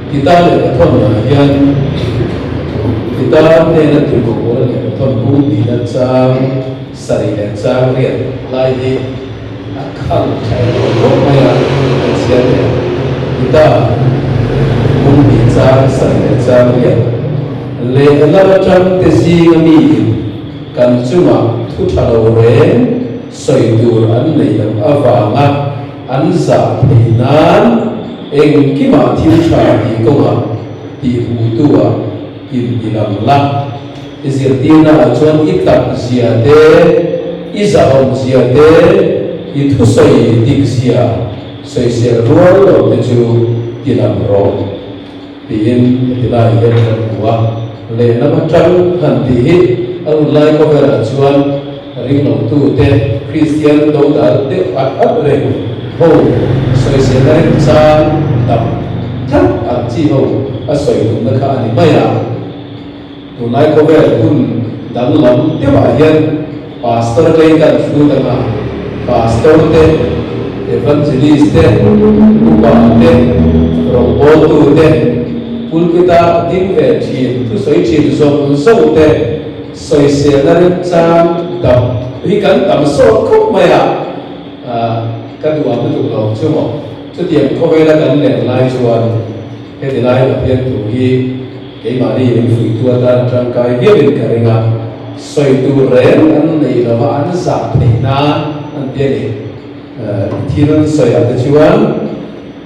Tita lehkhathawnah hian Tita hnena tirhkoh Paula lehkhathawn bung hnihna chang sarih leh chang riat lai hi a khal tha erawh khawp mai a, kan chhiar leh ang. Tita bung hnih chang sarih leh chang riat lehlam atang te zinga miin kan chungah thu tha lo reng sawi tur an neih loh avanga an zah theih nan engkimah thil tha tih kawngah tih hmuhtu-ah in ti lang la. I zirtirnaah chuan i tak zia te, i zahawm zia te, i thusawi dik zia sawisel rual lo te chu ti lang rawh tiin heti lai hian kan hmu a. Lehlam atang han tih hi a hun lai khawvelah chuan ringlotu te Kristian dodal deuh at at reng ho sawiselna remchang dam tlat ang chi ho a sawi tumna kha a ni mai a. Tunlai khawvel hun danglam deuhah hian Pastor te kan hrut anga, Pastor te, Evangelist te, Upa te, rawngbawltu te, pulpit-a ding ve thin, thusawi thin zawng zawng te sawiselna remchang dam hi kan tam sawt khawp mai a, ka duh ang lutuk lo chu maw. Chutiang khawvela kan len lai chuan heti lai Pathian thu hi Keimahni min fuihtu atan tangkai viauin ka ring a, sawi tur reng an nei lo va, an zah theih nan an ti a ni. Thil sawiah te chuan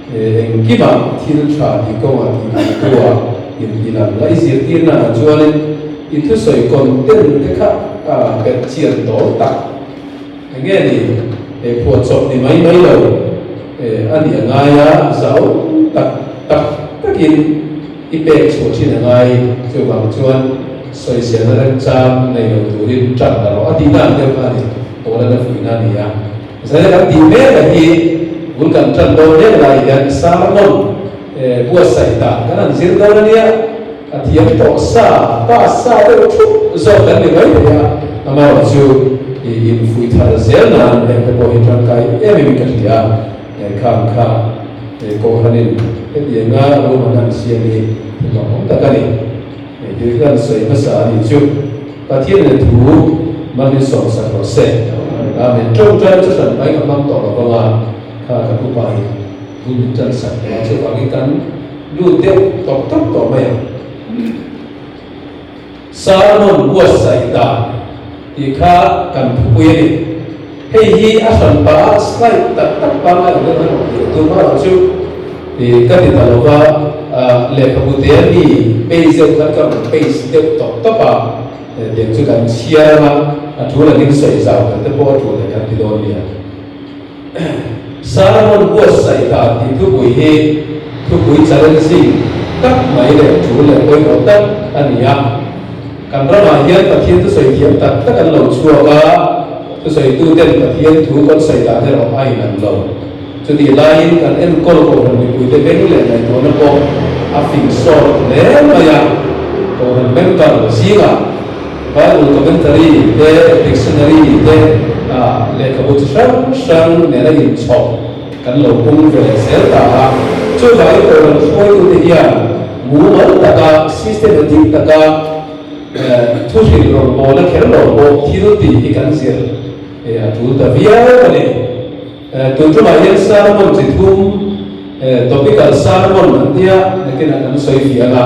engkimah thil tha tih kawngah tih duhtu-ah intilang la, i zirtirnaah chuanin i thusawi content te kha belh chian dawl tak eng nge ni, phuahchawp ni mai mai lo a nih a ngai a, zau tak tak takin. I pek chhuah thin a ngai, chuvang chuan sawiselna remchang nei lo turin ṭan la rawh a tih dan deuh kha a ni, Paula fuihna a ni a. Zaina kan tih mek a hi bul kan ṭan dawn mek lai hian sermon buatsaih dan kan han zir dawn a nia, a thiam tawh sa, pass sa deuh thup zawk kan ni mai thei a, amaherawhchu infuih thar zel nan heng te pawh hi ṭangkai em em in ka hria. Khang kha Kohhranin hetianga Roman an siam hi thilawmawm tak a ni. Hei kan sawi hmasa a nih chu Pathian leh thu man in sawm sak rawh se. Amen. Tawngtai chu hran mai ka hmang tawh lo vang a, kha ka pu pa hi bul min tan sak tawh a, chuvangin kan lut deuh tawp tawp tawh mai ang. Sermon buatsaih dan tih kha kan thupui a ni. Hei hi a hran pah a slide tak tak pangngai ang deuh hian awm tih tum erawh chu ka ti ta lo va, lehkhabu te a mi page deuh khan ka rawn paste deuh tawp tawp a, tiang chu kan chhiar ang a, a tul angin sawi zau kan te pawh a tul leh kan ti dawn nia. Sermon buatsaih dan tih thupui hi thupui challenging tak mai leh tul leh pawimawh tak a ni a. Kan ramah hian Pathian thusawi thiam tak tak an lo chhuak a, thusawitu ten Pathian thu kan sawi dan erawh a inang lo. Chutih laiin kan enkawl Kohhran mipuite beng leh ngaihtuahna pawh a fing sawt hle mai a, Kohhran member zingah Bible commentary te, dictionary te, lehkhabu chi hrang hrang nena inchhawp kan lo pung ve zel ta a. Chuvangin Kohhran hruaitute hian mumal taka, systematic taka thuhrilh rawngbawlna kher lo pawh thil tih hi kan zir a tul ta viau a ni. Tun tumah hian sermon chi thum, topical sermon an tia, nakinah kan sawi fiah ang a.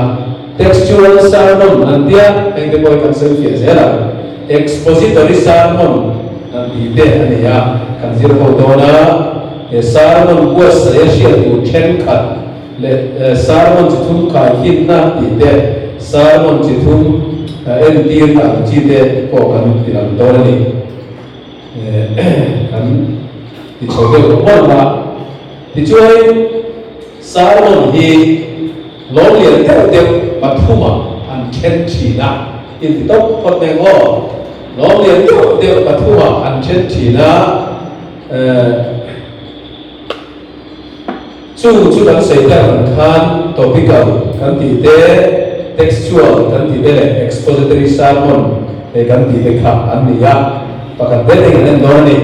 Textual sermon an tia, heng te pawh hi kan sawi fiah zel ang. Expository sermon an tih te a nei a, kan zir ho dawn a. He sermon buatsaih a hriat tur thenkhat leh sermon chi thum khai hinna tih te, sermon chi thum entirna ang chi te pawh kan ti lang dawn a ni. Kan ti chho deuh tawh mawlh a. Tichuanin sermon hi lawm lian deuh deuh pathumah an then thin a, in ti tawp phawt mai ang aw. Lawm lian deuh deuh pathumah an then thin a, chu chu kan sawi tak ang khan topical kan tih te, textual kan tih te leh expository sermon he kan tih te kha an ni a, pakhat deuh deuhin an en dawn a ni.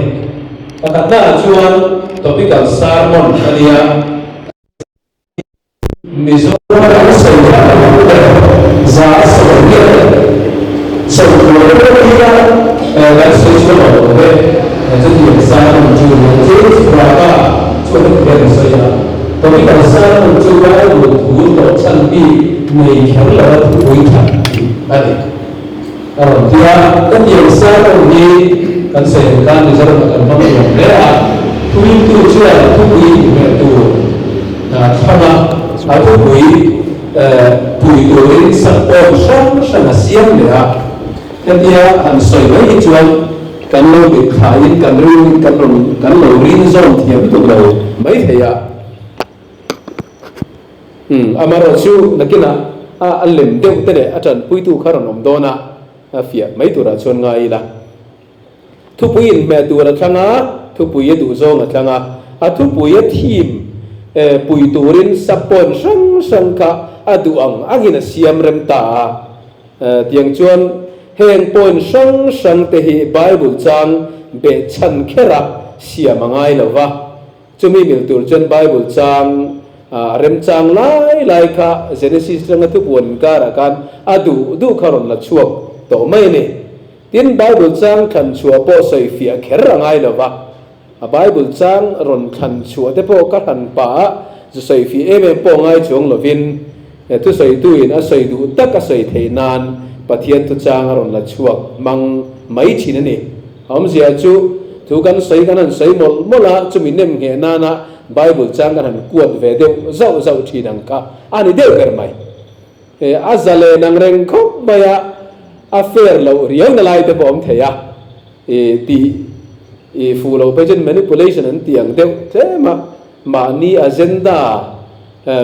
Pakhatnaah chuan topical sermon a nia. Mizoram an sawi kha a hmu leh 180 pawh hi a kan sawi chhuak lo lo ve. Chutiang sermon chu James Braga chuan heti hian a sawi a, Topical sermon chu Bible thu hlawh chhan bik nei kher lova thupui that tih a ni. A rawn ti a, hetiang sermon hi kan sawi ang khan Mizoramah kan hmang nuam hle a, thuintu chuan thupui inhmeh tur thlang a, a thupui pui turin sakpawn hrang hrang a siam leh a, hetia han sawi mai hi chuan kan lo mitthla-in kan rilruin kan rawn kan lo rin zawn thiam lutuk lo mai thei a. Umm, amaherawhchu nakinah a a lem deuh te leh a tanpuitu kha rawn awm dawn a, a fiah mai turah chuan ngai ila. Thupui inhmeh tur a thlang a, thupui a duhzawng a thlang a, a thupui a theme pui turin sub-point hrang hrang kha a duh ang angin a siam rem ta a. Tiang chuan heng point hrang hrang te hi Bible chang behchhan khera siam a ngai lo va. Chumi mil tur chuan Bible chang a remchang lai lai kha Genesis atanga thupuan inkarah khan a duh duh kha rawn la chhuak tawh mai a ni. Tin, Bible chang thlan chhuah pawh sawi fiah kher a ngai lo va, a Bible chang rawn thlan chhuah te pawh ka hran pah a, zu sawi fiah em em pawh ngai chuang lovin thusawitu in a sawi duh tak a sawi theih nan Pathian thuchang a rawn la chhuak hmang mai thin a ni. A awmzia chu, thu kan sawi kan han sawi mawlh mawlh a, chumi nem ngheh nana Bible chang kan han kuat ve deuh zauh zauh thin ang kha a ni deuh ber mai. He a zalen ang reng khawp mai a, a fair loh riau na lai te pawh a awm thei a, i tih i fuh loh phei chuan manipulation an tih ang deuh tlem a, mahni agenda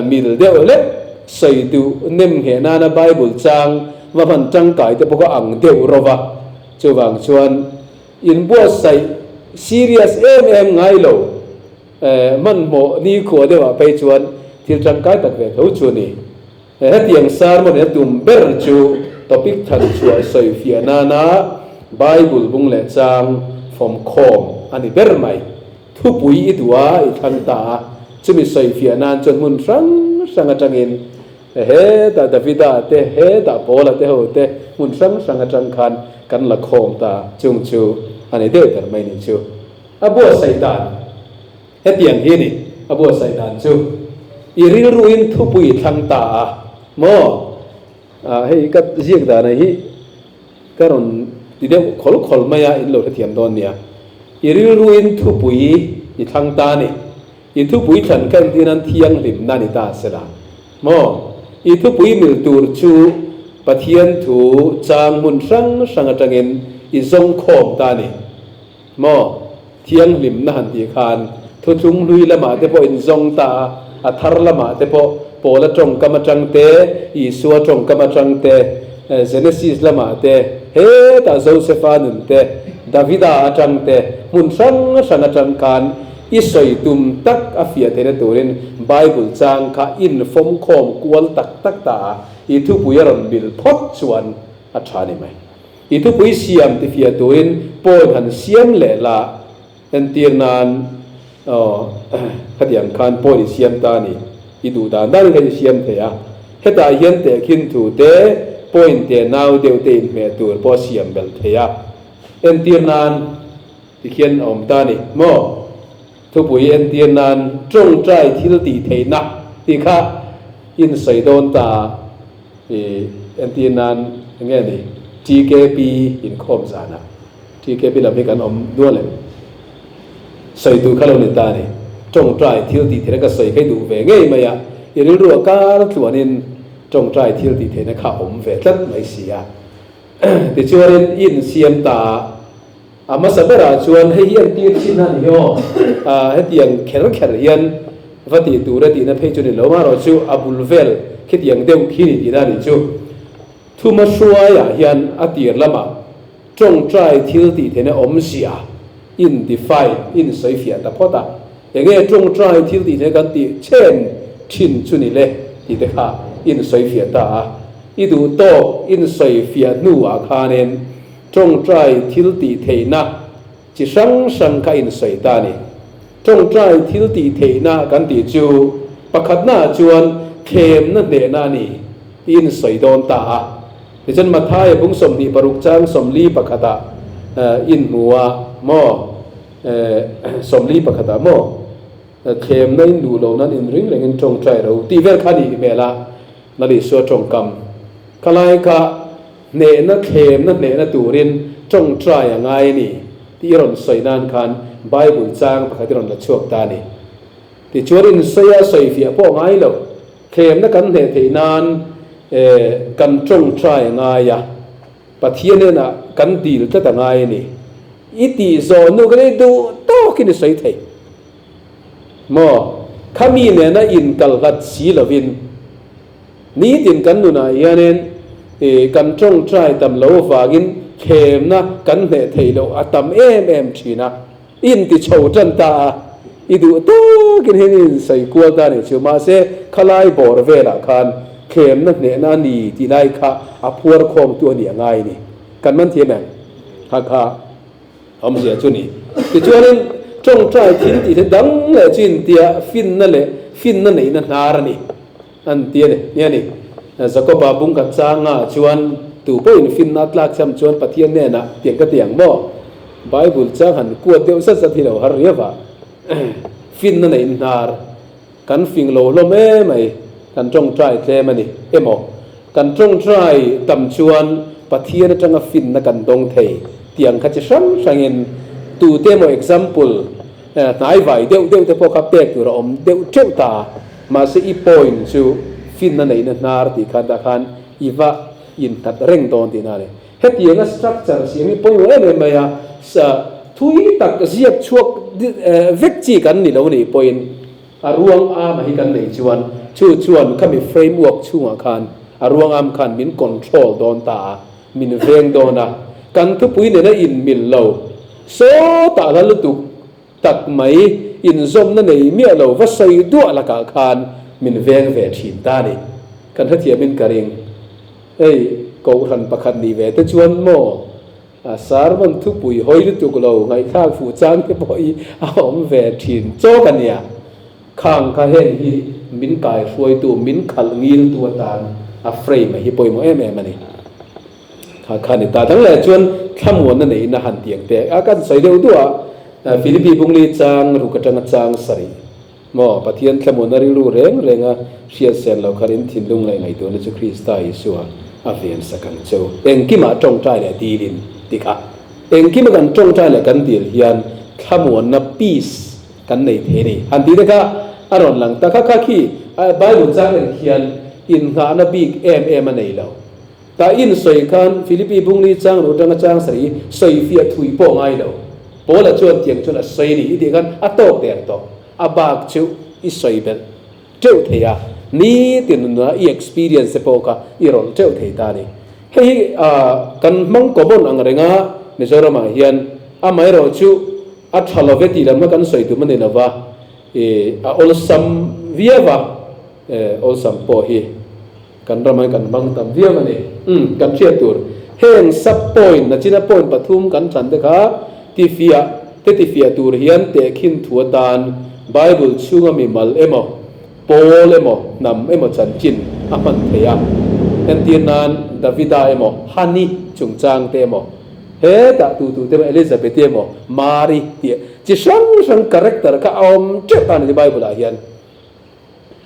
mil deuh hlek sawi duh nem ngheh nana Bible chang va hman tangkai te pawh kha ang deuh rawh a. Chuvang chuan inbuatsaih serious em em ngai lo, hmanhmawh nikhua deuhah phei chuan thil tangkai tak ve tho chu a ni. Hetiang sermon in a tum ber chu topic than chhuah sawi fiah nana Bible bung leh chang fawm khawm a ni ber mai. Thupui i duh a, i thlang ta a, chumi sawi fiah nan chuan hmun hrang hrang atangin Hetah Davida te, hetah Paula te ho te hmun hrang hrang atang khan kan la khawm ta chung chu a ni deuh ber mai ni chu. A buatsaih dan, hetiang hi a ni a buatsaih dan chu. I rilruin thupui i thlang ta a maw? Hei ka ziak danah hi ka rawn ti deuh khawl khawl mai a, in lo hrethiam dawn nia. I rilruin thupui i thlang ta a ni. I thupui thlan kha entir nan thianghlimna ni ta se la maw? I thupui mil tur chu Pathian thu chang hmun hrang hrang atangin i zawng khawm ta ni maw? Thianghlimna han tih khan thuthlung hlui lamah te pawh in zawng ta a, a thar lamah te pawh Paula tawngkam atang te, Isua tawngkam atang te, Genesis lamah te, hetah Josefa nun te, Davida atang te, hmun hrang hrang atang khan I sawi tum tak a fiah theihna turin Bible chang kha infawm khawm kual tak tak ta a, i thupui a rawn mil phawt chuan a tha ni mai. I thupui siam ti fiah turin point han siam leh la, entir nan aw khatiang khan point i siam ta a ni, i duh dan danin kha i siam thei a, hetah hian tehkhin thu te, point te nau deuh te inhmeh tur pawh a siam belh thei a, entir nan. Tikhian a awm ta a ni maw? Thupui entir nan tawngtai thil tih theihna tih kha in sawi dawn ta a, i entir nan eng nge ni TKP inkhawm zanah TKP lam hi kan awm dual em? Sawi tur kha lo ni ta a ni. Tawngtai thil tih theihna ka sawi kha i duh ve ngei mai a, i rilru a kar tluanin tawngtai thil tih theihna kha a awm ve tlat mai si a. Tichuanin i insiam ta a. A hmasa berah chuan hei hi an tir chin a ni aw, hetiang kher kher hian va tih tur e tihna phei chu ni lo, amaherawhchu a bul vel khitiang deuh khi ni tihna a nih chu. Thuma hruaiah hian a tir lamah tawngtai thil tih theihna awmzia in define, in sawi fiah ta phawt a, enge tawngtai thil tih theihna kan tih chen thin chu ni le tih te kha in sawi fiah ta a, i duh tawk in sawi fiah hnuah khanin Tawngtai thil tih theihna chi hrang hrang kha insawi ta a ni. Tawngtai thil tih theihna kan tih chu pakhatnaah chuan Thlemna hnehna a ni tiin sawi dawn ta a. Tichuan Mathaia bung 26 chang 41 ah inhmu a maw? 41 ah maw? Thlemna in duh lo nan inring rengin tawngtai ro tih vel kha a nih hmel a, Lal Isua tawngkam kha lai kha hnehna thlemna hnehna turin tawngtai a ngai a ni tih i rawn sawi nan khan Bible chang pakhat i rawn la chhuak ta a ni. Tichuan insawi a sawifiah pawh a ngai lo, thlemna kan hneh theih nan kan tawngtai a ngai a, Pathian hnenah kan dil tlat a ngai a ni. I tih zawh nu kan ei duh tawkin i sawi thei. Maw? Khami nena inkal hlat si lovin nitin kan nunah hianin kan tawngtai tam lo avangin thlemna kan hneh theih loh a tam em em thin a. I inti chho tan ta a, i duh takin hian i insawi kual ta a nih chu. Mahse, khalai bawr velah khan thlemna hnehna a ni tih lai kha a phuar khawmtu a nih a ngai a ni. Kan man thiam em? Kha kha awmzia chu ni. Tichuanin, tawngtai thil tih te dang leh chu intia finna leh finna neihna hnar a ni. An ti a ni. Nia ni. Jakoba bung khat changa chuan tu pawhin finna a tlak cham chuan Pathian hnenah tiang ka ti ang maw? Bible chang han kuat deuh zat zat hi lo har riau a. Finna neihin hnar kan fing lo hlawm em mai, kan tawngtai tlem a ni emaw? Kan tawngtai tam chuan Pathian atanga finna kan dawng thei tiang kha chi hrang hrangin tute emaw example hnai vai deuh deuh te pawh kha pek tur a awm deuh teuh ta. Mahse i point chu finna neihna hnar tih khan tah khan i va innghat reng dawn tihna a ni. Hetianga structure siam hi pawimawh em em mai a, sa thui tak ziak chhuak vek chi kan ni lo nih pawhin a ruang am a hi kan neih chuan chu chuan khami framework chhungah khan a ruang am khan min control dawn ta a, min veng dawn a, kan thupui nena inmil lo sawtah la lutuk Tak mai, inzawmna nei miah lo va sawi duah lakah khan min veng ve thin ta ni. Kan hrethiamin ka ring. Hei, Kohhran pakhat ni ve te chuan maw, a sermon thupui hawi lutuk lo ngaihthlak fuh chang te pawh hi a awm ve thin chawk a nia. Khang kha heng hi min kaihruaitu, min khalh ngiltu atan a frame a hi pawimawh em em a ni. Kha kha ni ta dang leh chuan thlamuanna neiin a han tiang te a kan sawi deuh duah a, Philippi bungli chang ruk atanga chang sarih maw Pathian thlamuanna rilru reng renga hriat sen lo khan in thinlung leh ngaihtuahna chu Krista Isua a ven sak ang cheu. Engkimah tawngtai leh dilin ti kha engkima kan tawngtai leh kan dil hian thlamuanna peace kan nei thei a ni. Han tih te kha a rawn lang ta kha kha khi Bible chang en khian innghahna bik em em a nei lo. Tah in sawi khan Philippi bungli chang ru tanga chang sarih sawi fiah thui pawh ngai lo. Paula chuan tiang chuan a sawi a ni i tih khan a tawk der tawh. A bak chu i sawi belh teuh thei a, nitin nuna i experience te pawh kha i rawlh teuh thei ta a ni. Hei hi kan hmang common ang renga Mizoramah hian amaherawh chu a tha love tih lam kha kan sawi tum a ni lova, a awlsam viau a, awlsam pawh hi. Kan ramah kan hmang tam viau a ni. Umm, kan hriat tur. Heng sub point, nachina point pathum kan thlan te kha tifiah te tifiah tur hian tehkhin thu atan Bible chhunga mimal emaw, pawl emaw, hnam emaw chanchin a hman thei a. Entir nan Davida emaw, Hani chungchang te emaw, hetah tu tu te emaw, Elizabeth-i emaw, Mari tih chi hrang hrang character kha a awm teuh ta a ni Bible ah hian.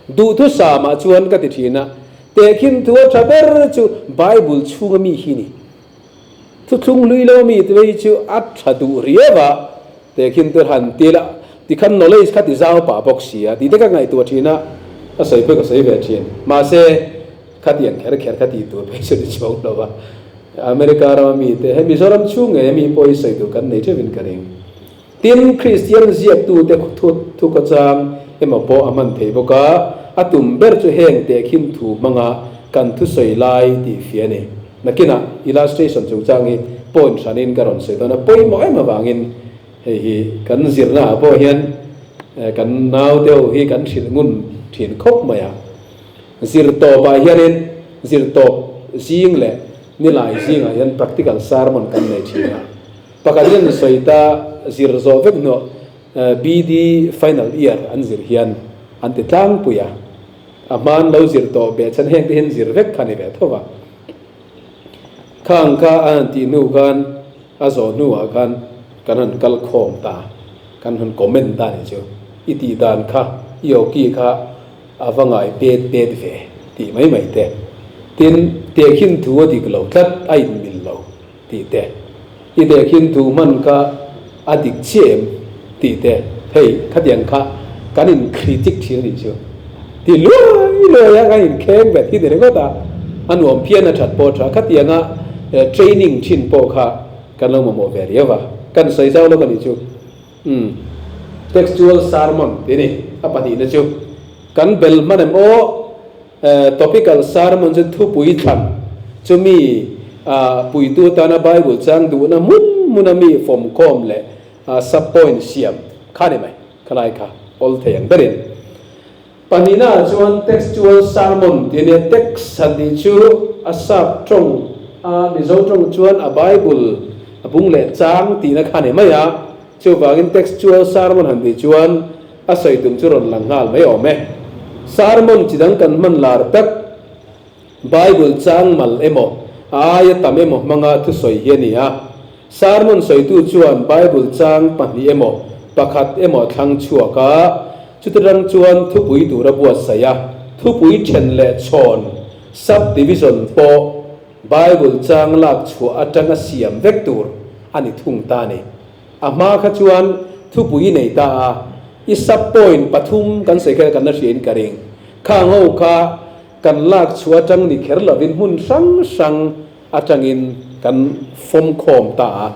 Duhthusam ah chuan ka ti thin a, tehkhin thu a tha ber chu Bible chhunga mi hi ni. Thuthlung hlui lo mi te hi chu a tha duh riau a, tehkhin tur han ti la, tikhan knowledge kha ti zau pah bawk si a, tih te ka ngaihtuah thin a, ka sawi pawh ka sawi ve thin. Mahse, khatiang kher kher kha tih tur phei chu ni chuang lo a, America rama mi te, hei Mizoram chhung ngei a mi pawh hi sawi tur kan nei theuhin ka ring. Tin, Kristian ziaktute thu khawchang emaw pawh a hman thei bawk a, a tum ber chu heng tehkhin thu hmanga kan thusawi lai tih fia a ni. Nakinah illustration chungchang hi point hranin ka rawn sawi dawn a, pawimawh em avangin hei hi kan zirnaah pawh hian kan nau deuh hi kan hrilh ngun thin khawp mai a. Zirtawpah hianin zirtawp zing leh nilai zingah hian practical sermon kan nei thin a. Pakhat hian sawi ta zir zawh vek hnuah BD final year an zir hian an ti tlangpui a. A hmaan lo zir tawh be chhan heng te hian zir vek kha ni ve tho va. Khang kha a han tih hnu khan a zawh hnuah khan kan han kal khawm ta, kan han comment ta nih chu. I tih dan kha, i awki kha a va ngai pet pet ve tih mai mai te. Tin, tehkhin thu a dik lo tlat, a inmil lo tih te. I tehkhin thu hman kha a dik chiah em tih te. Hei, khatiang kha kan in critic thin a nih chu. Ti luai luai a kan inkheng ve thin ringawt a, a nuam phian a that pawh tha. Khatianga training thin pawh kha kan lo mamawh ve riau a, kan sawi zau lawk a nih chu. Umm, textual sermon tih a ni a pahnihna chu. Kan bel hman em aw, topical sermon chu thupui thlan chumi puitu atana Bible chang duhna hmun hmuna mi fawmkhawm leh sub point siam kha ni mai. Khalai kha awl thei ang berin. Pahnihna ah chuan textual sermon tih a nia, text han tih chu a sap tawng a, Mizo tawng chuan a Bible a bung leh chang tihna kha a ni mai a, chuvangin textual sermon han tih chuan a sawi tum chu rawn lang nghal mai awm e. Sermon chi dang kan hman lar tak Bible chang mal emaw a aia tam emaw hmanga thusawi hi a ni a. Sermon sawitu chuan Bible chang pahnih emaw pakhat emaw a thlang chhuak a, chuti rang chuan thupui tur a buatsaih a, thupui then leh chhawn, sub-division, pawh Bible chang lak chhuah atanga siam vek tur a ni thung ta a ni. A hma kha chuan thupui nei ta a, i sub-point pathum kan sawi kher kan la hriain ka ring. Khang ho kha kan lak chhuah atang ni kher lovin hmun hrang hrang atangin kan fawm khawm ta a.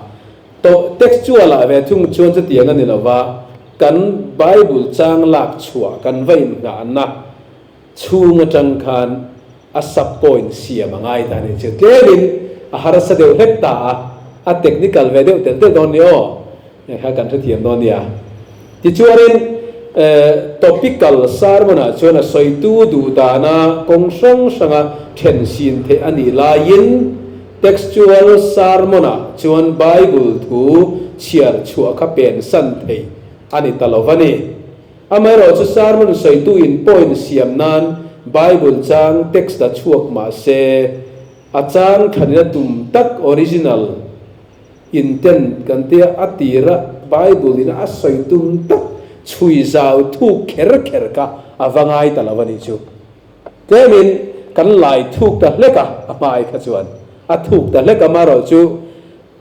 Tawh textual ah ve thung chuan chutiang a ni lo va, kan Bible chang lak chhuah kan va inngahna chhung atang khan a sub point siam a ngai ta a ni chu. Tlemin a harsa deuh hlek ta a, a technical ve deuh telh telh dawn ni aw. Hei kha kan hrethiam dawn nia. Tichuanin topical sermon-ah chuan a sawitu duh dana kawng hrang hranga then sin theih a nih laiin textual sermon-ah chuan Bible thu chhiar chhuah kha pensan theih a ni ta lo va ni. Amaherawhchu sermon sawituin point siam nan Bible chang text a chhuak mah se a chang thanina tum tak original Intent kan tia a tira Bible in a sawi tum tak chhui zau thuk kher kher kha a va ngai ta lo a nih chu. Tlemin kan lai thuk ta hlek a, a hmai kha chuan a thuk ta hlek a, marawh chu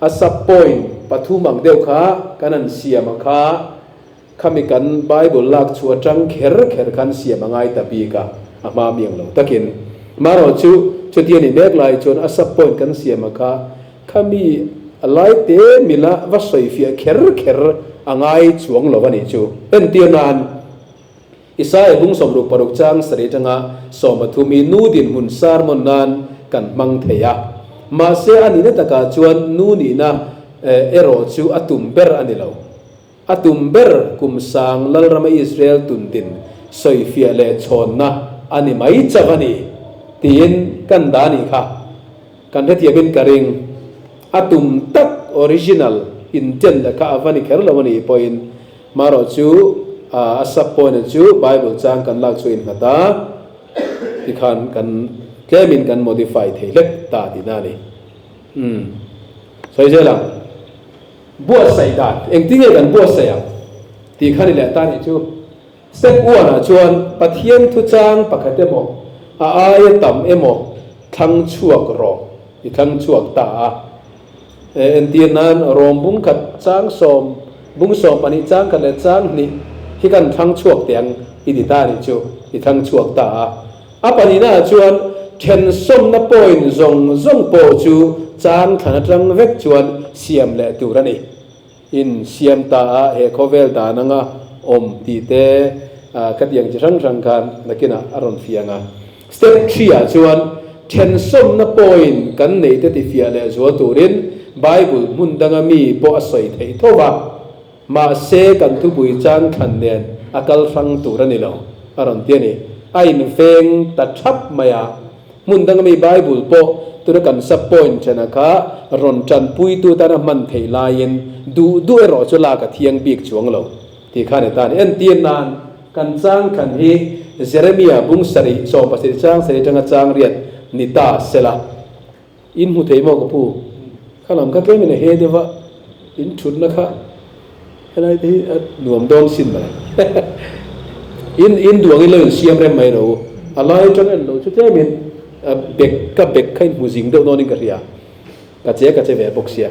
a sub point pathum ang deuh kha kan han siam a kha, khami kan Bible lak chu atang kher kher khan siam a ngai ta bik a, a hma miang lo takin. Marawh chu chutia ni mek lai chuan a sub point kan siam a kha, Khami a lai te mila va sawi fiah kher kher a ngai chuang lo a nih chu. Entir nan, Isaiah bung 66 chang sarih atanga 13 hi nu dinhmun sermon nan kan hmang thei a. Mahse a nihna takah chuan nu nihna erawh chu a tum ber a ni lo. A tum ber kum sang Lalrama Israel tundin sawifiah leh chhawnna a ni mai chauh a ni tiin kan dah a nih kha. Kan hrethiamin ka ring. A tum tak original intent a kha a va ni kher lo a nih pawhin marawh chu a sub point chu Bible chang kan lak chu innghat a tikhan kan tlemin kan modify thei hlek ta tihna a ni. Umm. Sawi zel ang. Buatsaih dan, engtin nge kan buatsaih ang tih kha ni leh ta nih chu. Step one ah chuan Pathian thuchang pakhat emaw, a aia tam emaw thlang chhuak rawh i thlang chhuak ta a. Entir nan Rom bung khat chang sawm, bung sawm pahnih chang khat leh chang hnih hi kan thlang chhuak teh ang i ti ta nih chu i thlang chhuak ta a. A pahnihna ah chuan thensawmna point zawng zawng pawh chu chang thlan atang vek chuan siam leh tur a ni. In siam ta a, he khawvel dan anga awm tih te khatiang chi hrang hrang khan nakinah a rawn fiang a. Step three ah chuan thensawmna point kan neih te tifiah leh zual turin Bible hmun danga mi pawh a sawi theih tho va, mahse kan thupui chang thlan nen a kal hrang tur a ni lo a rawn ti a ni. A inveng ta thap mai a. Hmun danga mi Bible pawh tuna kan sub point thena kha rawn tanpuitu tana hman theih laiin duh duh erawh chu lak a thiang bik chuang lo tih kha ni ta a ni. Entir nan kan chang khan hi Jeremia bung sarih 17 chang sarih atanga chang riat ni ta sela. In hmu thei maw ka pu? Kha lam kha tlemin a he deuh a, in thutna kha helai te hi a nuam dawn sin mawle. In in duang in lo insiam rem mai ro. A lai atang en lo chu tlemin bek ka bek kha in hmu zing deuh dawnin ka hria. Ka che ka che ve bawk sia.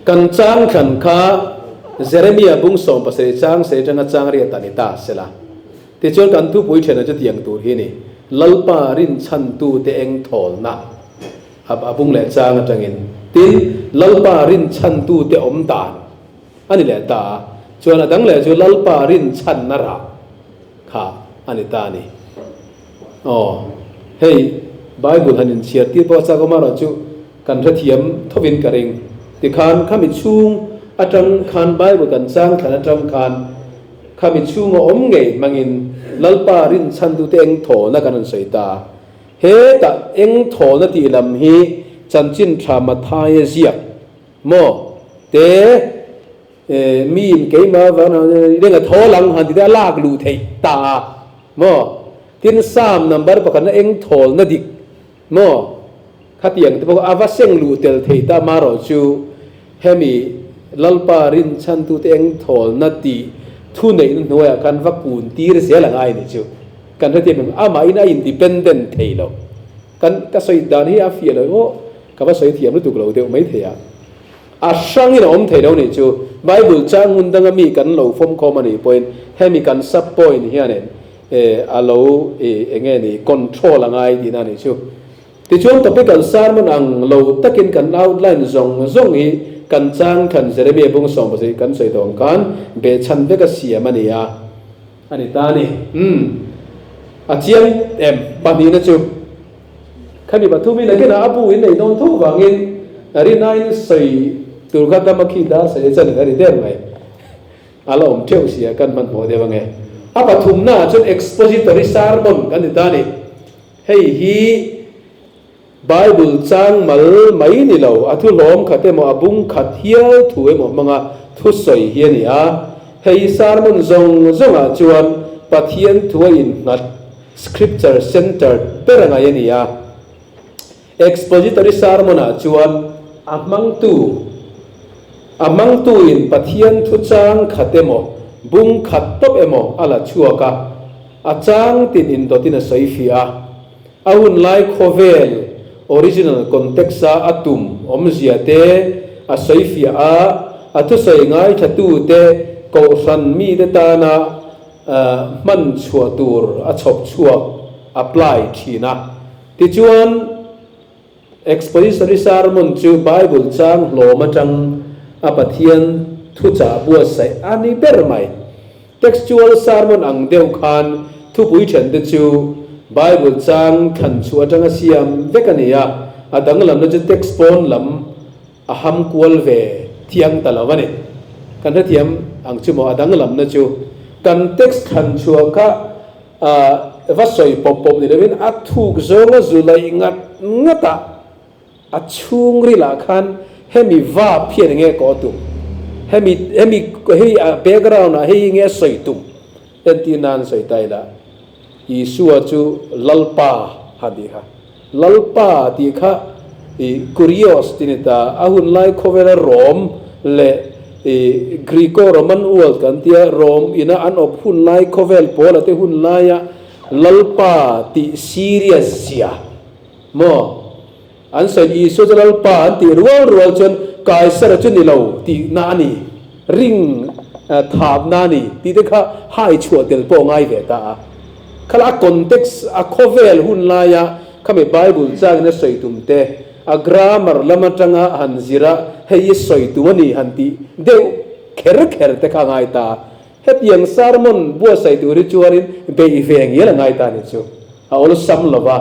Kan chang thlan kha Jeremia bung 17 chang sei atanga chang riat a ni ta sela. Tichuan kan thupui thena chu tiang tur hi a ni, Lalpa rinchhantute eng thawlna a bung leh chang atangin, tin, Lalpa rinchhantute awm dan a ni leh ta a, chuan a dang leh chu Lalpa rinchhanna rah kha a ni ta a ni. Aw, hei Bible han inchhiar tir pawh a chak awm erawh chu kan hrethiam thovin ka ring. Tikhan khami chhung atang khan Bible kan chang thlan atang khan, Khami chhunga awm ngei hmangin Lalpa rinchhantute eng thawhna kan rawn sawi ta. Hetah eng thawhna tih lam hi chanchin tha Mathaia ziak maw te miin keimah vang renga thaw lang han tite a lak luh theih ta a maw? Tin Psalm number pakhatna eng thawlna dik maw? Khatiang te pawh a va seng luh tel thei ta marawh chu hemi Lalpa rinchhantute eng thawlna tih thu neihna hnuaiah khan va kun tir zel a ngai nih chu. Kan hrethiam em? Amahin a independent thei lo. Kan ka sawi dan hi a fiah lo emaw ka va sawi thiam lutuk lo deuh mai thei a. A hrangin a awm thei lo nih chu. Bible chang hmun danga mi kan lo fawmkhawm a nih pawhin hemi kan sub point hianin a lo enge ni control a ngai tihna a nih chu. Tichuan topical sermon ang lo takin kan outline zawng zawng hi kan chang khan Jeremia bung 17 kan sawi tawh ang khan behchhan vek a siam a ni a, a ni ta a ni. Umm. A chiang em? Pahnihna chu khami pathum in again a bu in nei dawn tho vangin rinaiin sawi tur kha dama khi dar sawi chan a ri der mai. A la awm theuh sia kan hmanhmawh deuh ange. A pathumnaah chuan expository sermon kan ni ta a ni. Hei hi Bible chang mal mai ni lo, a thuhlawm khat emaw a bung khat hial thu emaw hmanga thusawi hi a ni a. Hei sermon zawng zawngah chuan Pathian thu a innghat, scripture centered, ber a ngai a ni a. Expository sermon-ah chuan a hmangtu, a hmangtuin Pathian thu chang khat emaw, bung khat tawp emaw a la chhuak a. A chang tin indawtin a sawi fiah a, a hun lai khawvel original context-a a tum awmzia te a sawi fiah a, a thusawi ngaithlatute kohhran mite tana hman chhuah tur a chhawp chhuak, apply, thin a. Tichuan, Expository sermon chu Bible chang hlawm atang a Pathian thuchah buatsaih a ni ber mai. Textual sermon ang deuh khan thupui then te chu Bible chang thlan chhuah atanga siam vek a ni a, a danglamna chu text pawn lam a ham kual ve thiang ta lo a ni. Kan hrethiam ang chu maw a danglamna chu kan text thlan chhuah kha A va sawi pawp pawp ni lovin a thuk zawnga zu laih ngat ngat a, a chhungril ah khan hemi vap hian enge kaw tum, hemi hemi hei a background ah hei enge a sawi tum entir nan sawi ta ila Isua chu Lalpa han tih kha, Lalpa tih kha i Kurios tih ni ta, a hun lai khawvela Rom leh i Greco-Roman world kan tia, Rom ina an awp hun lai khawvel pawla te hun laia Lalpa tih serious zia maw an sawi Isua chu Lalpa an tih rual rual chuan Kaisara chu ni lo tihna a ni, ring thapna a ni tih te kha hai chhuah tel pawh ngai ve ta a. Khala a context, a khawvel hun laia khami Bible changin a sawi tum te, a grammar lam atanga han zir a, hei i sawi tum a ni han tih deuh kher kher te kha a ngai ta. Hetiang sermon buatsaih tur hi chuanin beih ve ngial a ngai ta ni chu. A awlsam lo va,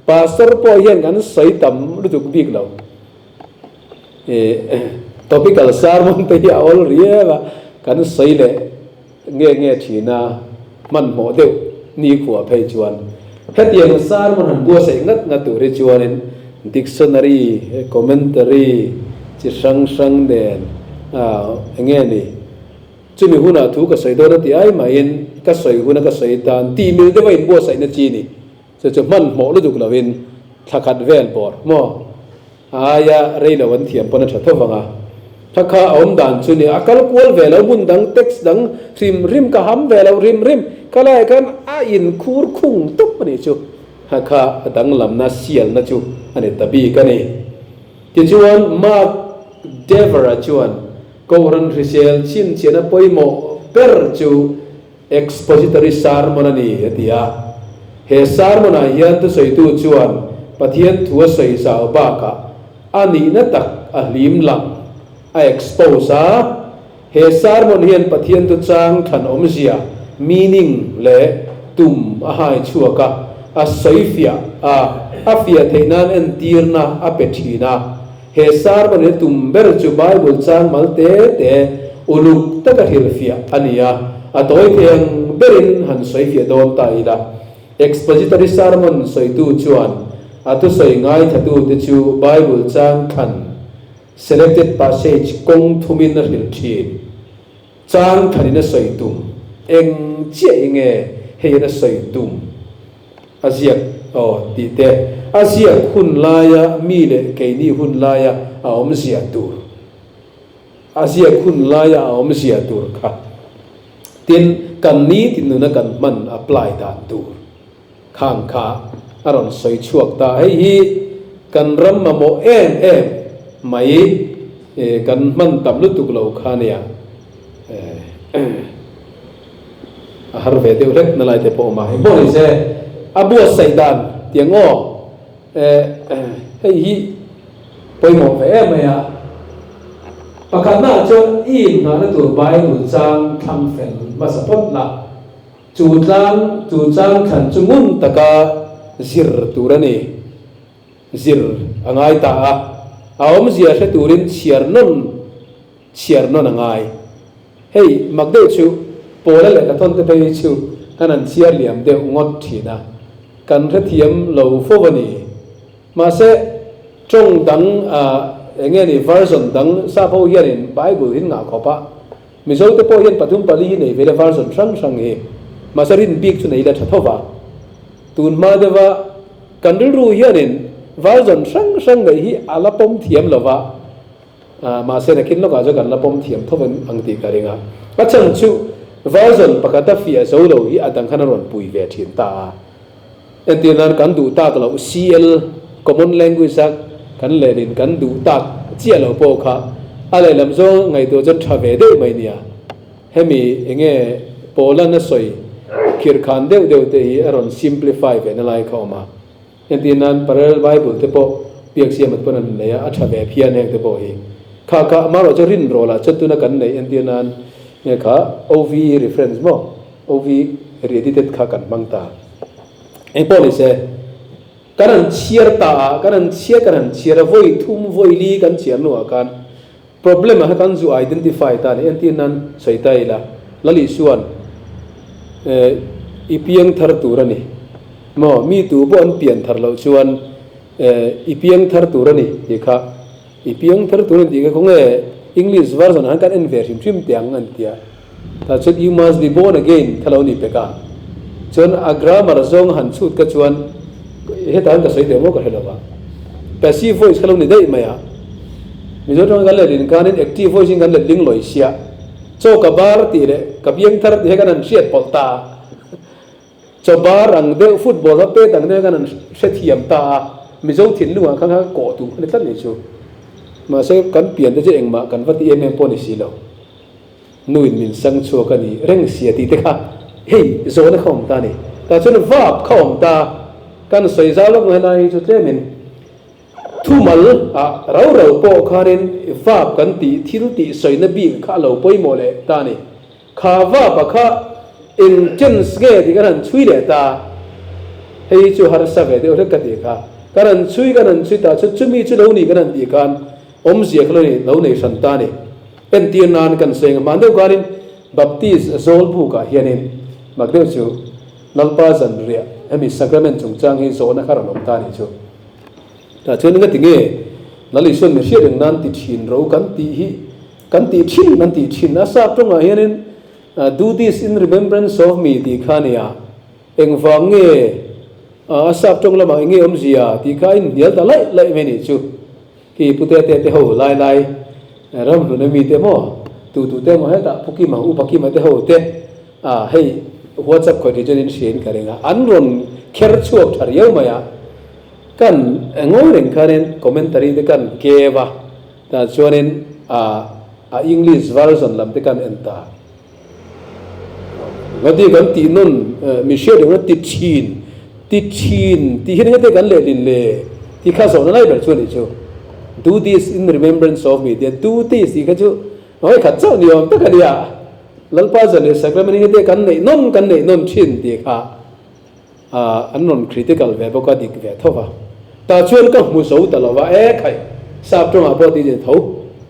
pastor pawh hian kan sawi tam lutuk bik lo. Topical sermon te hi a awl riau a, kan sawi leh Nge nge thina hmanhmawh deuh nikhua phei chuan hetiang sermon han buatsaih ngat ngat tur hi chuanin dictionary, commentary chi hrang hrang nen enge ni chumi hunah thu ka sawi dawn a ti ai maiin. ka sawi huna ka sawi tan tih mil deuha inbuatsaihna chi ni. Chu chu hmanhmawh lutuk lovin thla khat vel bawr maw aia rei lo an thiam pawn a tha tho vang a. Thla kha a awm dan chu ni a kal kual ve lo hmun dang text dang hrim hrim ka ham ve lo hrim hrim ka laiah khan a inkhur khung tawp a nih chu. Thla kha a danglamna sialna chu a ni ta bik a ni. Tichuan Mark Dever-a chuan Kohhran hrisel chhinchhiahna pawimawh ber chu Expository Sermon a ni, a ti a. He sermon-ah hian thusawitu chuan Pathian thu a sawi zau bakah a nihna tak a hlim lang, a expose a. He sermon hian Pathian thu chang thlan awmzia, meaning, leh tum a hai chhuak a, a sawi fiah a, a fiah theih nan entirna a pe thin a. He sermon hi tum ber chu Bible chang mal te te uluk taka hrilhfiah a ni a, a tawi thei ang berin han sawifiah dawn ta ila. Expository sermon sawitu chuan a thusawi ngaithlatute chu Bible chang thlan, selected passage, kawng thumin a hrilh thin. Chang thanin a sawi tum. Eng chiah i nge heian a sawi tum? A ziak aw tih te, a ziak hun laia mi leh keini hun laia a awmzia tur, a ziak hun laia a awmzia tur kha tin kan nitin nuna kan hman apply dan tur khang kha a rawn sawi chhuak ta. Hei hi kan ram mamawh em em mai kan hman tam lutuk lo kha nia. A har ve deuh hlek na lai te pawh awm a, engpawh ni se a buatsaih dan tiang aw hei hi pawimawh ve em mai a. Pakhatna ah chuan i inngahna tur Bible chang thlang fel hmasa phawt la, chu tlang chu chang thlan chu ngun taka zir tur a ni. Zir a ngai ta a, a awmzia hre turin chhiar nawn chhiar nawn a ngai. Hei, mak deuh chu Pawla leh Kathawn te phei chu kan han chhiar liam deuh ngawt thin a, kan hrethiam lo fo a ni. Mahse, tawng dang eng nge ni version dang sap ho hianin Bible hi ngah khawp a, Mizo te pawh hian pathum pali hi nei ve le version hrang hrang hi. Mahse, rin bik chu nei ila tha tho va. Tun hma deuha kan rilru hianin version hrang hrang neih hi a la pawm thiam lo va. Mahse nakin lawkah chuan kan la pawm thiam tho ang tih ka ring a. A chhan chu version pakhata fiah zo lo hi a dang khan a rawn pui ve thin ta a. Entir nan kan duh tak loh CL, Common Language, a kan lehlin kan duh tak chiah lo pawh kha a lehlam zawng ngaihtuah chuan tha ve deuh mai nia. Hemi enge Paula'n a sawi khirhkhan deuh deuh te hi a rawn simplify ve na lai kha a awm a. Entir nan Parallel Bible te pawh biak siam at pawn an nei a, a tha ve phian heng te pawh hi. Kha kha amaherawh chu rin rawlah chuan tuna kan neih entir nan nge kha OV reference maw OV re-edited kha kan hmang ta. Eng pawh ni se kan han chhiar ta a, kan han chhiar kan han chhiar a vawi thum vawi li kan chhiar hnuah khan Problem ah kha kan zu identify ta a ni. Entir nan sawi ta ila, Lal Isua'n i piang thar tur a ni maw? Mi tu pawh an pian thar loh chuan i piang thar tur a ni tih kha, i piang thar tur a ni tih kha khawnge English version ah khan kan en ve hrim hrim teh ang an ti a. Tah chuan you must be born again kha lo ni pek a. Chuan a grammar zawng han chhut ka chuan hetah hian ka sawi teh maw ka hre lo va. Passive voice kha lo ni daih mai a. Mizo tawng kan lehlin khanin active voice in kan letling lawi sia. Chaw ka bar tih leh ka biang thar tih hi kan han hriat pawlh ta a. Chaw bar ang deuh football a pet ang deuh kan han hrethiam ta a. Mizo thinlungah khan kha kawh tum kha ni tlat ni chu. Mahse kan pian te chu engmah kan va ti em em pawh ni si lo. Nuin min sang chhuak a ni reng sia tih te kha hei zawhna kha awm ta a ni. Tah chuan vap kha awm ta kan sawi zau lawk ngai lai hi chu tlemin thumal ah rau rau pawh khanin vap kan tih thil tih sawina bik kha a lo pawimawh leh ta a ni. Kha vap a kha eng tense nge tih kan han chhui leh ta hei hi chu harsa ve deuh hlek ka tih kha. Kan han chhui kan han chhui tah chuan chumi chu lo ni kan han tih khan awmzia kha lo nei hran ta a ni. Entir nan kan sawi ang hman deuh kanin Baptist zawl bukah hianin mak deuh chu Lalpa zanriah hemi sacrament chungchang hi zawhna kha rawn awm ta anih chu. Tah chuan engati nge Lal Isuan mi hriat reng nan ti thin ro kan tih hi kan tih thin an tih thin a sap tawngah hianin. Do this in remembrance of me tih kha a nia. Engvang nge a sap tawng lamah eng nge awmzia tih kha a inhnial ta laih laih mai nih chu. Khi Pu Tete te ho lai lai ram hlun ami te maw tu tu te emaw hetah Pu Kima, Upa Kima te ho te a hei WhatsApp khawih tih chuan in hria in ka ring a, an rawn kher chhuak tha riau mai a. Kan ngawi reng khanin commentary te kan keu a, tah chuanin a a English version lam te kan en ta. Ngati kan tih nawn mi hriat reng a ti thin, ti thin tih hian engate kan lehlin le tih kha zawhna lai ber chu a nih chu. Do this in remembrance of me tia do this tih kha chu ngawi khat chauh ni awm tak a nia. Lalpa zan leh sacrament engate kan neih nawn kan neih nawn thin tih kha an rawn critical ve bawk a dik ve tho va. Tah chuan ka hmu zo ta lo va, e khai sap tawngah pawh tih a ni tho,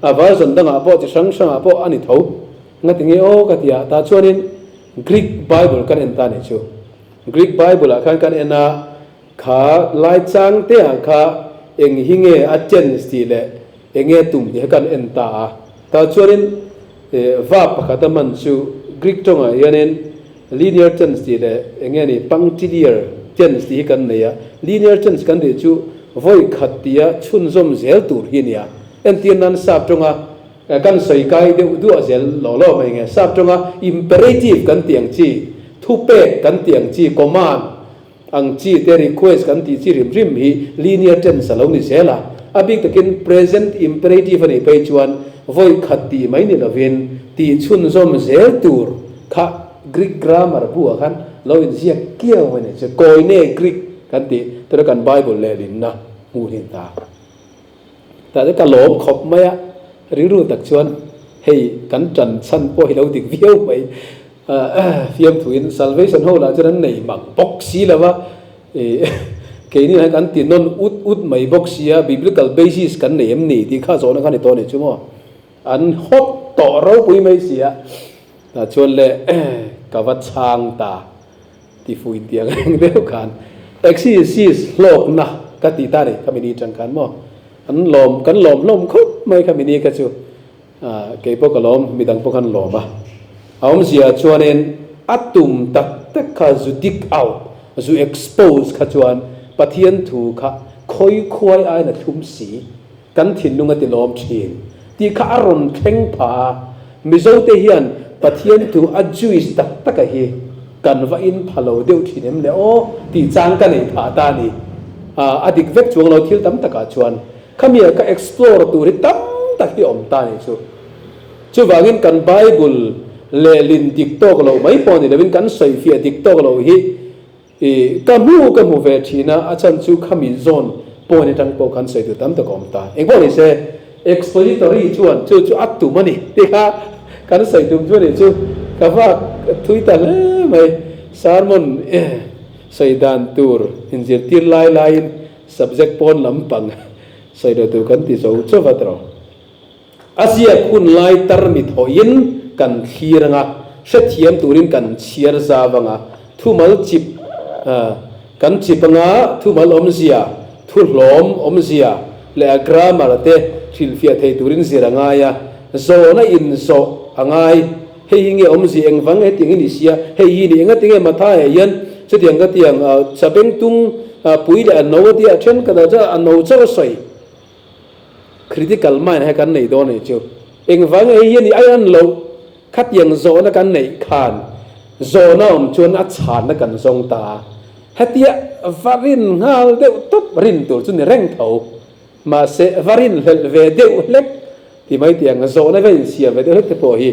a version dangah pawh chi hrang hrangah pawh a ni tho. Ngati nge aw ka ti a, tah chuanin Greek Bible kan en ta nih chu. Greek Bible ah khan kan en a, kha lai chang te ah kha eng hi nge a tense tih leh eng nge tum tih kha kan en ta a. Tah chuanin verb pakhat a hman chu Greek tawngah hianin linear tense tih leh eng nge ni punctiliar tense tih hi kan nei a. Linear tense kan tih chu vawi khat tia chhunzawm zel tur hi a ni a. Entir nan sap tawnga Kan sawi kai deuh duah zel law law mai nge. Sap tawnga imperative kan tih ang chi, thupek kan tih ang chi, command ang chi te request kan tih chi rim rim hi linear tense a lo ni zel a. A bik takin present imperative a nih phei chuan vawi khat tih mai ni lovin tih chhunzawm zel tur kha Greek grammar buah khan lo inziak kiau a ni chu. Koine Greek kan tih tuna kan Bible lehlinna hmuh hi ta. Tah chu ka lawm khawp mai a, rilru tak chuan hei kan tan chhan pawh hi lo dik viau mai. Fiamthuin Salvation ho lah chuan an nei mang bawk si lo va, keini hian kan ti nawn ut ut mai bawk si a, biblical basis kan nei em ni tih kha zawhna kha ni tawh a ni chu maw. An hawt tawh ropui mai si a, tah chuan le ka va chhang ta. Ti fuh in tiang reng deuh khan exercise hlawkna ka ti ta ni khami ni tang khan maw an lawm kan lawm hlawm khawp mai khami ni kha chu kei pawh ka lawm midang pawh khan lawm a a awmzia chuanin a tum tak tak kha zu dig out zu expose kha chuan Pathian thu kha khawi khuai aiin a thlum si kan thinlung a ti lawm thin tih kha a rawn thleng pha a, Mizo te hian Pathian thu a Jewish tak tak a hi kan va in pha lo deuh thin em le aw tih chang ka nei phah ta a ni. A dik vek chuang lo thil tam takah chuan khami ah ka explore tur hi tam tak hi awm ta a nih chu. Chuvangin kan Bible lehlin dik tawk loh mai pawh ni lovin kan sawifiah dik tawk loh hi I ka hmu ka hmu ve thin a, a chhan chu khami zawn point atang pawh khan sawi tur tam tak a awm ta. Engpawh ni se, expository chuan chu chu a tum a ni tih kha kan sawi tum chu a nih chu. Ka vak thui ta hle mai. Sermon sawi dan tur inzirtir lai laiin subject pawn lampang sawi lo tur kan ti zo chauh va tawh. A ziak hun lai tarmit hawiin kan thlir anga, hrethiam turin kan chhiar zau anga, thumal chip kan chip anga, thumal awmzia, thuhlawm awmzia leh a grammar te hrilhfiah thei turin zir a ngai a, zawhna inzawh a ngai. Hei hi nge awmzia engvang hetiang hi ni sia, hei hi ni enga tinge Matthai ah hian chutiang ka tiang chabengtung pui leh a no a tia thenkhat ah chuan a no chauh a sawi. Critical mind hi kan nei dawn a ni chu. Engvang nge hei hian i ai an loh? Khatiang zawhna kan neih khan zawhna awm chuan a chhanna kan zawng ta a. Hetia va rin nghal deuh tawp rin tur chu ni reng tho. Mahse va rin hlelh ve deuh hlek ti mai tiang zawhna va insiam ve deuh hlek te pawh hi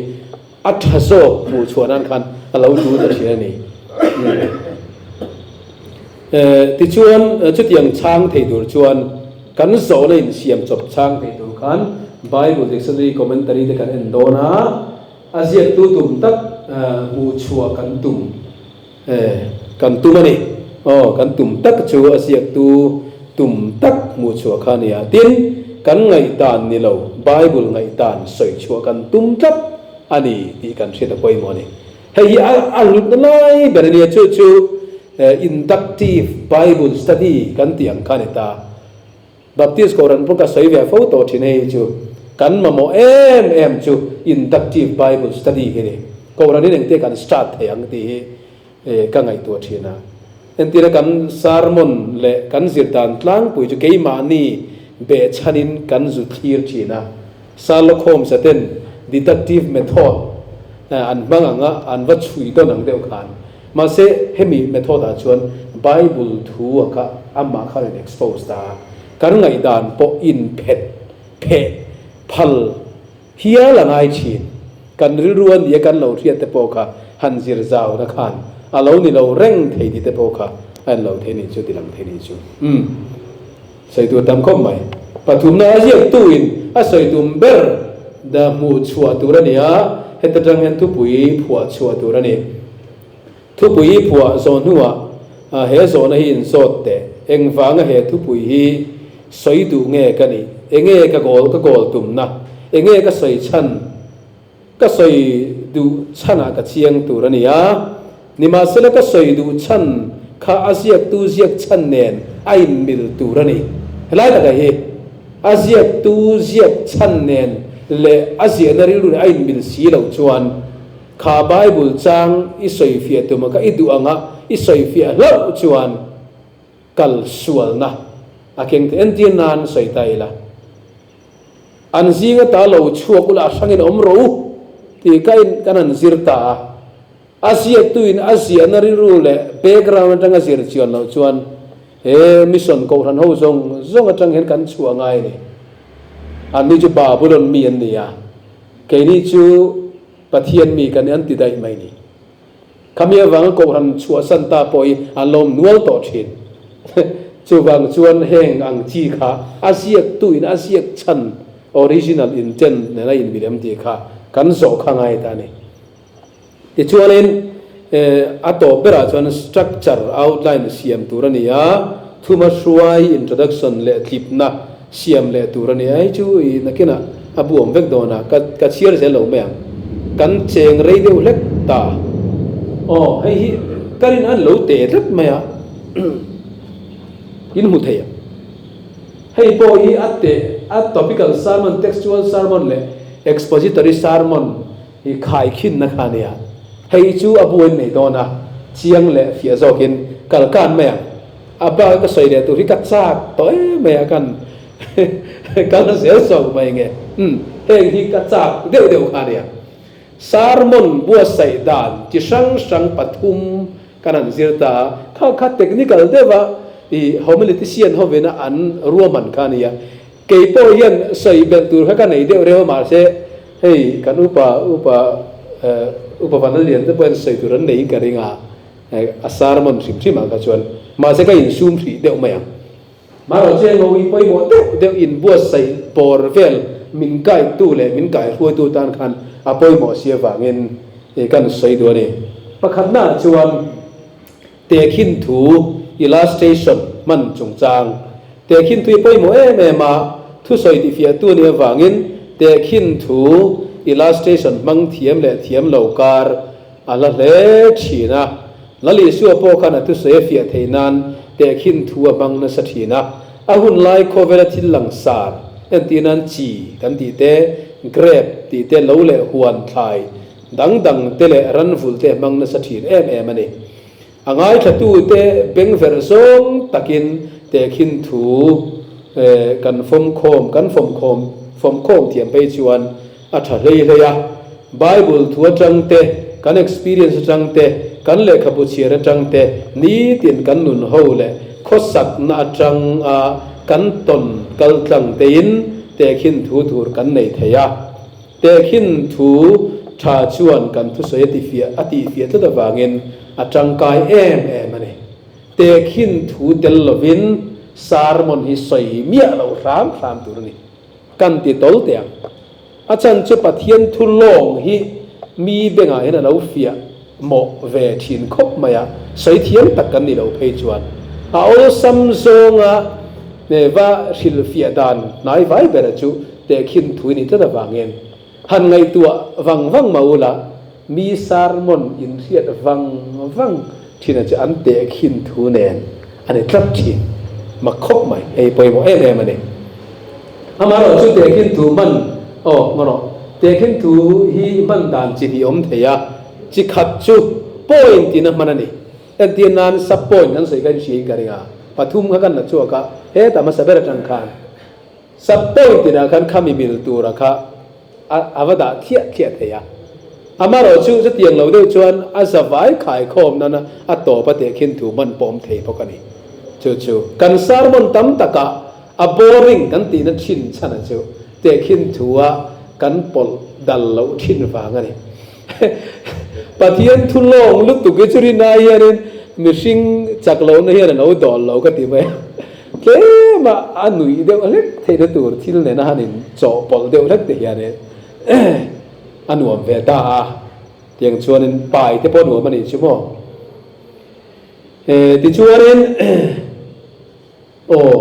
a tha zawk hmuh chhuah nan khan a lo tul ta thin a ni. Tichuan chutiang chhang thei tur chuan kan zawhna insiam chawp chhang thei tur khan Bible Dictionary Commentary te kan en dawn a, a ziaktu tum tak hmuh chhuah kan tum kan tum a ni. Aw, kan tum tak chu a ziaktu tum tak hmuh chhuah kha a ni a. Tin, kan ngaihdan ni lo, Bible ngaihdan sawi chhuah kan tum tlat a ni tih kan hriat a pawimawh a ni. Hei hi a hlutna lai ber a nia, chu chu inductive Bible study kan tih ang kha a ni ta. Baptist Kohhran pawh ka sawi ve fo tawh thin hei hi chu kan mamawh em em chu inductive Bible study hi a ni. Kohhranin engte kan start thei ang tih hi ka ngaihtuah thin a. Entira kan sermon leh kan zir dan tlangpui chu keimahni behchhanin kan zu thlir thin a. Sherlock Holmes-a ten deductive method an hmang ang a, an va chhui dawn ang deuh khan. Mahse, hemi method-ah chuan Bible thu a kha amah kha rawn expose ta a. Kan ngaihdan pawh inphet pheh phal hial a ngai thin. Kan rilru a nia kan lo hriat te pawh kha han zir zau na khan a lo ni lo reng thei tih te pawh kha a en lo thei nih chu ti lang thei nih chu. Umm. Sawi tur tam khawp mai. Pathumna a ziak tu in a sawi tum ber da hmuh chhuah tur a ni a, heta tang hian thupui phuah chhuah tur a ni. Thupui phuah zawh hnuah he zawhna hi inzawt teh. Engvanga he thupui hi sawi duh nge ka nih? Enge ka goal ka goal tumna? Enge ka sawi chhan? Ka sawi duh chhanah ka chiang tur a ni a. Nimahsela ka sawi duh chhan kha a ziaktu ziak chhan nen a inmil tur a ni. Helai takah hi a ziaktu ziak chhan nen leh a ziahna rilru nen a inmil si loh chuan Kha Bible chang i sawifiah tum a kha i duh ang a, i sawifiah hlauh chuan kal sualna a keng thei. Entir nan sawi ta ila, An zing ata lo chhuak ula a hrangin awm rawh u tih ka in kan han zir ta a. A ziaktuin a ziahna rilru leh background atanga zir chian loh chuan he mission kohhran ho zawng zawng atang hian kan chhuah ngai a ni. Anni chu Babulon mi an ni a, keini chu Pathian mi kan an ti daih mai ni. Khami avanga Kohhran chhuahsan ta pawh hi an lo awm nual tawh thin. Chuvang chuan heng ang chi kha a ziaktu in a ziak chhan original intent nena inmil em tih kha kan zawh kha ngai ta a ni. Tichuanin a tawp berah chuan structure outline siam tur a ni a, thuma hruai introduction leh tlipna siam leh tur a ni a, hei chu i nakinah a bu awm vek dawn a, ka ka chhiar zel lo mai ang. Kan cheng rei deuh hlek ta. Aw, hei hi ka rin an lo teh tlat mai a, in hmu thei ang. Hei pawh hi a teh a topical sermon, textual sermon leh expository sermon hi khaikhinna kha a nia. Hei chu a bu in nei dawn a, chiang leh fiah zawkin kal kan mai ang. A bak ka sawi leh tur hi ka chak tawh em mai a kan kal zel zawk mai nge umm heng hi ka chak deuh deuh kha ania. Sermon buatsaih dan chi hrang hrang pathum kan han zir ta a, kha kha technical deuh a i homiletician hovin a an ruahman kha ania. Kei pawh hian sawi belh tur kha ka nei deuh reuh a mahse hei kan upa upa upa Vanlalian te pawh hian sawi tur an neiin ka ring a. A sermon hrim hrim ah kha chuan mahse ka insum hrih deuh mai ang. Marawh chu engawi pawimawh deuh deuh inbuatsaih bawr vel min guide tu leh min kaihruaitu tan khan a pawimawh si avangin kan sawi duh a ni. Pakhatna ah chuan tehkhin thu illustration hman chungchang tehkhin thu hi pawimawh em em a, thusawi tihfiahtu a nih avangin tehkhin thu illustration hmang thiam leh thiam lo kar A hla hle thin a, Lal Isua pawh khan a thusawi a fiah theih nan tehkhin thu a hmang nasa thin a. A hun lai khawvela thil langsar, entir nan chi kan tih te, grape tih te, lo leh huan thlai dang dang te leh ranvul te a hmang nasa thin em em a ni. A ngaithlatute bengverh zawng takin tehkhin thu kan fawmkhawm kan fawmkhawm fawmkhawm thiam phei chuan a tha hlei hlei a. Bible thu atang te, kan experience atang te, kan lehkhabu chhiar atang te, nitin kan nun ho leh khawsakna atang a kan tawn kal tlang tein tehkhin thu tur kan nei thei a. Tehkhin thu tha chuan kan thusawi a tifiah a tihfiah tlat avangin a tangkai em em a ni. Tehkhin thu tel lovin sermon hi sawi miah loh hram hram tur a ni. Kan ti tawl teh ang. A chhan chu Pathian thu lawng hi mi bengah hian a lo fiah mawh ve thin khawp mai a, sawi thiam tak kan ni lo phei chuan a awlsam zawnga va hrilhfiah dan hnai vai bera chu tehkhin thu i nih tlat avangin han ngaihtuah vang vang mah ula mi sermon inhriat vang vang thina chu an tehkhin thu nen a ni tlat thin mak khawp mai, hei pawimawh em em a ni. Amaherawh chu tehkhin thu hman aw hmanawh tehkhin thu hi hman dan chi hnih awm thei a. chi khat chu point in a hman a ni. Entir nan sub point kan sawi kha in hria in ka ring a, pathum kha kan la chhuak a, hetah hmasa ber atang khan sub point inah khan khami mil tura kha a a va dah thliah thliah thei a. Amarawh chu chutiang lo deuh chuan a zavai khaikhawm nana a tawp a tehkhin thu hman pawm thei bawk a ni. Chu chu kan sermon tam takah a boring kan tihna thin chhan a chu tehkhin thua kan pawlh dal loh thin vang a ni. Pathian thu lawng lutuk hi chu rinai hianin mihring chak lohna hian a lo dawl lo ka ti mai a. Tlem a a nuih deuh hlek theihna tur thil nena han in chawhpawlh deuh hlek te hianin a nuam ve ta a. Tiang chuanin pai te pawh nuam a nih chu maw. Tichuanin aw.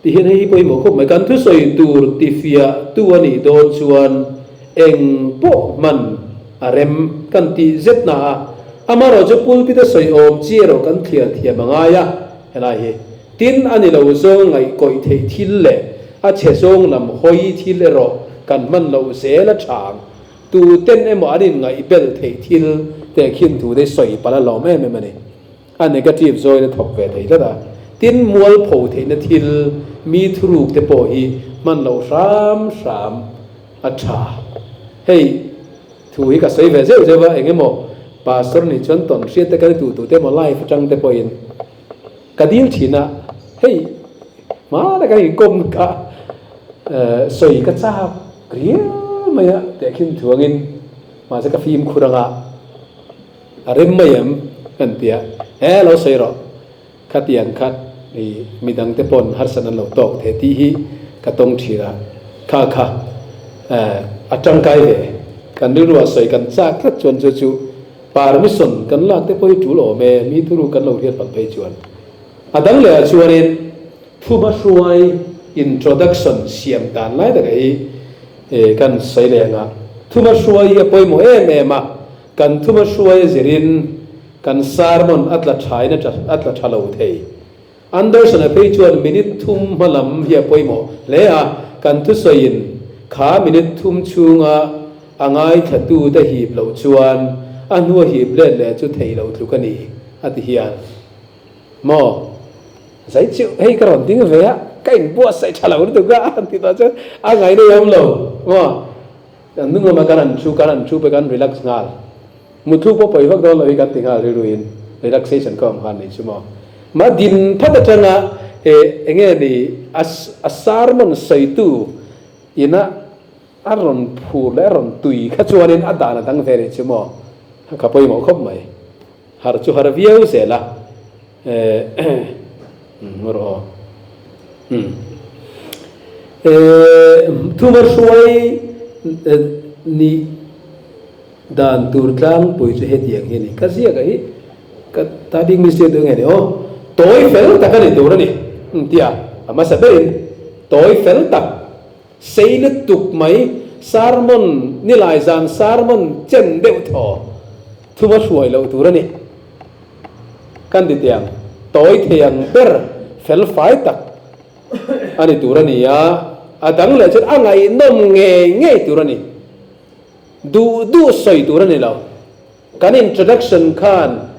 Ti hian hei hi pawimawh khawp mai. Kan thusawi tur tifiah tu a nih dawn chuan eng pawh hman a rem kan tih zet na a, amaherawh chu pulpit a sawi awm chi erawh kan thliar thiam a ngai a, helai hi tin a ni lo zawng ngaihkawih theih thil leh a chhe zawng lam hawi thil erawh kan hman loh zel a tha ang. Tu ten emaw an inngaihbel theih thil tehkhin thu te sawi palh a lawm em em a ni. A negative zawin a thawk ve thei tlat a, tin mualpho theihna thil mi thuruk te pawh hi hman loh hram hram a tha. Hei thu hi ka sawi ve zeuh zeuh a, eng emaw pastor nih chuan tawn hriat te kan tu tu te emaw live atang te pawhin ka dil thin a, hei hmana kan inkawm kha sawi ka chak riau mai a tehkhin thuangin mahse ka fimkhur anga. A rem mai em? Kan ti a, He lo sawi rawh, khatiang kha i midang te pawn harsat an lo tawk thei tih hi ka tawng thin a, kha kha a tangkai ve, kan rilru ah sawi kan chak tlat chuan chu chu permission kan lak te pawh hi tul awm e, mi thuru kan lo hriat palh phei chuan. A dang leh ah chuanin thuma hruai introduction siam dan lai taka hi kan sawi leh ang a, thuma hruai hi a pawimawh em em a, Kan thuma hruai a zirin kan sermon a tla thain a tla tha lo thei. Anderson-a phei chuan minute thum hma lam hi a pawimawh hle a, kan thusawiin kha minute thum chhunga a ngaithlatute hip loh chuan a hnua hip let leh chu theih loh tluk a ni, a ti hian. Maw? Zai chiu, hei ka rawn ding ve a, ka inbuatsaih tha lo lutuk a, a ti tawh chuan a ngaihna awm lo. Maw? Kan hnung lama kan han thu, kan han thu pawh kan relax nghal. Muthu pawh pawi vak dawn lo hi kan ti nghal rilruin relaxation ka awm nghal nih chu maw. Mah din phat atanga e enge ni a a sermon sawitu ina a rawn phur leh a rawn tui kha chuanin a dan a dang ve nih chu maw. Ka pawimawh khawp mai. Har chu har viau zel a. E Ngaw rawh aw. Umm. E thuma hruai nih dan tur tlangpui chu hetiang hi a ni. Ka ziak a hi ka ta bik mi siam duh nge ni aw. Tawi fel tak a ni tur a ni. Umm tia a hmasa berin tawi fel tak sei lutuk mai sermon nilai zan sermon chen deuh thaw thuma hruai loh tur a ni. Kan ti teh ang, tawi thei ang ber fel fai tak a ni tur a ni a, a dang leh chuan a ngaihnawm ngei ngei tur a ni. Duh duh sawi tur a ni lo. Kan introduction khan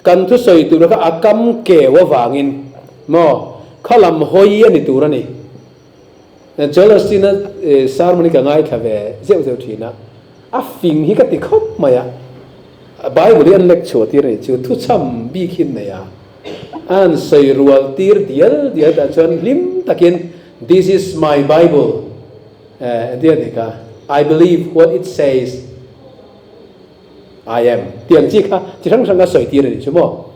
kan thusawi tur kha a kam keu avangin maw kha lam hawi a ni tur a ni. Joel Osteen-a sermon hi ka ngaithla ve zeuh zeuh thin a, a fing hi ka ti khawp mai a. Bible hi an lek chhuah tir a nih chu thuchham bik hi an nei a, a han sawi rual tir dial dial tah chuan hlim takin This is my Bible eh tia nih kha I believe what it says I am tih ang chi kha chi hrang hrang a sawi tir a nih chu maw.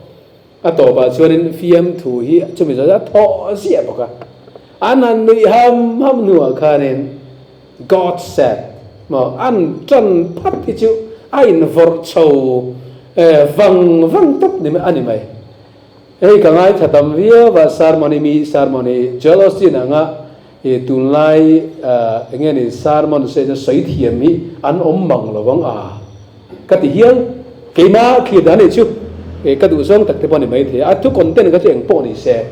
A tawpah chuanin fiamthu hi chumi zawh a thawh ziah bawk a, an han nuih ham ham hnuah khanin God said maw an tan phat hi chu a invawrh chho vang vang tawp ni a ni mai. Hei ka ngaithla tam viau a, sermon hi mi sermon hi Joel Osteen anga i tunlai eng nge ni sermon sawi chuan sawi thiam hi an awm mang lo vang a ka ti hial keimah thlir dan nih chu ka duh zawng tak te pawh a ni mai thei a thu content kha chu eng pawh ni se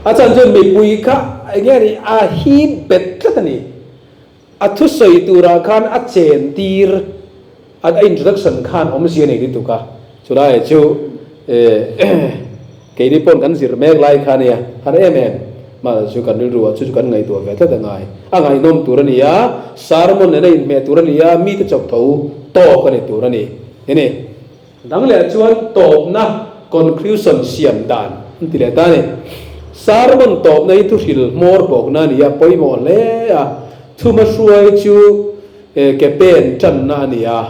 a chan chuan mipui kha eng nge ni a hip bet tlat a ni a thusawi turah khan a chen tir. A introduction khan awmzia nei lutuk a, chulai chu keini pawn kan zir mek lai kha ania, har em em mah chu kan rilru ah chu chu kan ngaihtuah ve tlat a ngai. A ngaihnawm tur a ni a, sermon nena inhmeh tur a ni a, mite chawp tho tawk a ni tur a ni. Ni. Dang leh chuan tawpna, conclusion, siam dan an ti leh ta a ni. Sermon tawpna hi thuhril hmawr bawkna a ni a, pawimawh hle a, thuma hruai chu ke pen tanna a ni a,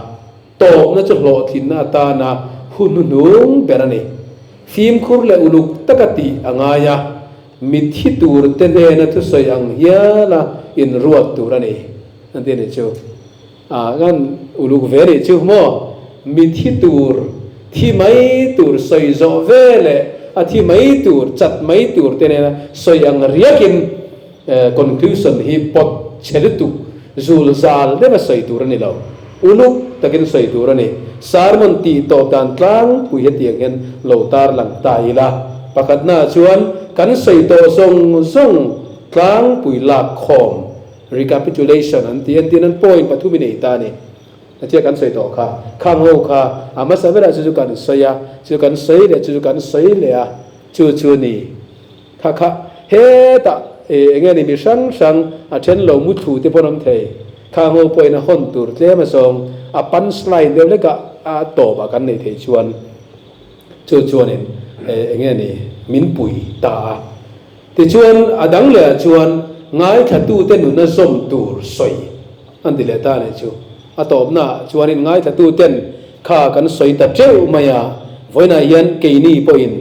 tawpna chu hlawhtlinna atana hun hnuhnung ber a ni. Fimkhur leh uluk taka tih a ngai a, mitthi turte hnena thusawi ang hiala inruat tur a ni, an ti a ni chu. A kan uluk ve nih chu maw? Mithi tur, thi mai tur sawi zawh ve leh a thi mai tur, chat mai tur te nena sawi ang riakin conclusion hi pawt chhe lutuk, zul zal deuha sawi tur a ni lo. Uluk takin sawi tur a ni. Sermon tih tawp dan tlangpui hetiang hian lo tarlang ta ila. Pakhatnaah chuan kan sawi tawh zawng zawng tlangpui lak khawm. Recapitulation an ti entir nan point pathum i nei ta a ni. A tia kan sawi tawh kha. Khang ho kha a hmasa berah chu chu kan sawi a, chu kan sawi leh chu chu kan sawi leh a, chu chu ni. Kha kha hetah eng nge ni mi hrang hrang a then lo muthlu te pawh an awm thei. Khang ho pawhin a hawn tur tlem a zawng a punch line deuh hlekah a tawpah kan neih theih chuan chu chuanin eng nge ni min pui ta a. Tichuan, a dang lehah chuan ngaithlatute nuna zawm tur sawi an ti leh ta a nih chu. A tawpnaah chuanin ngaithlatuten kha kan sawi ta teuh mai a, vawiinah hian keini pawhin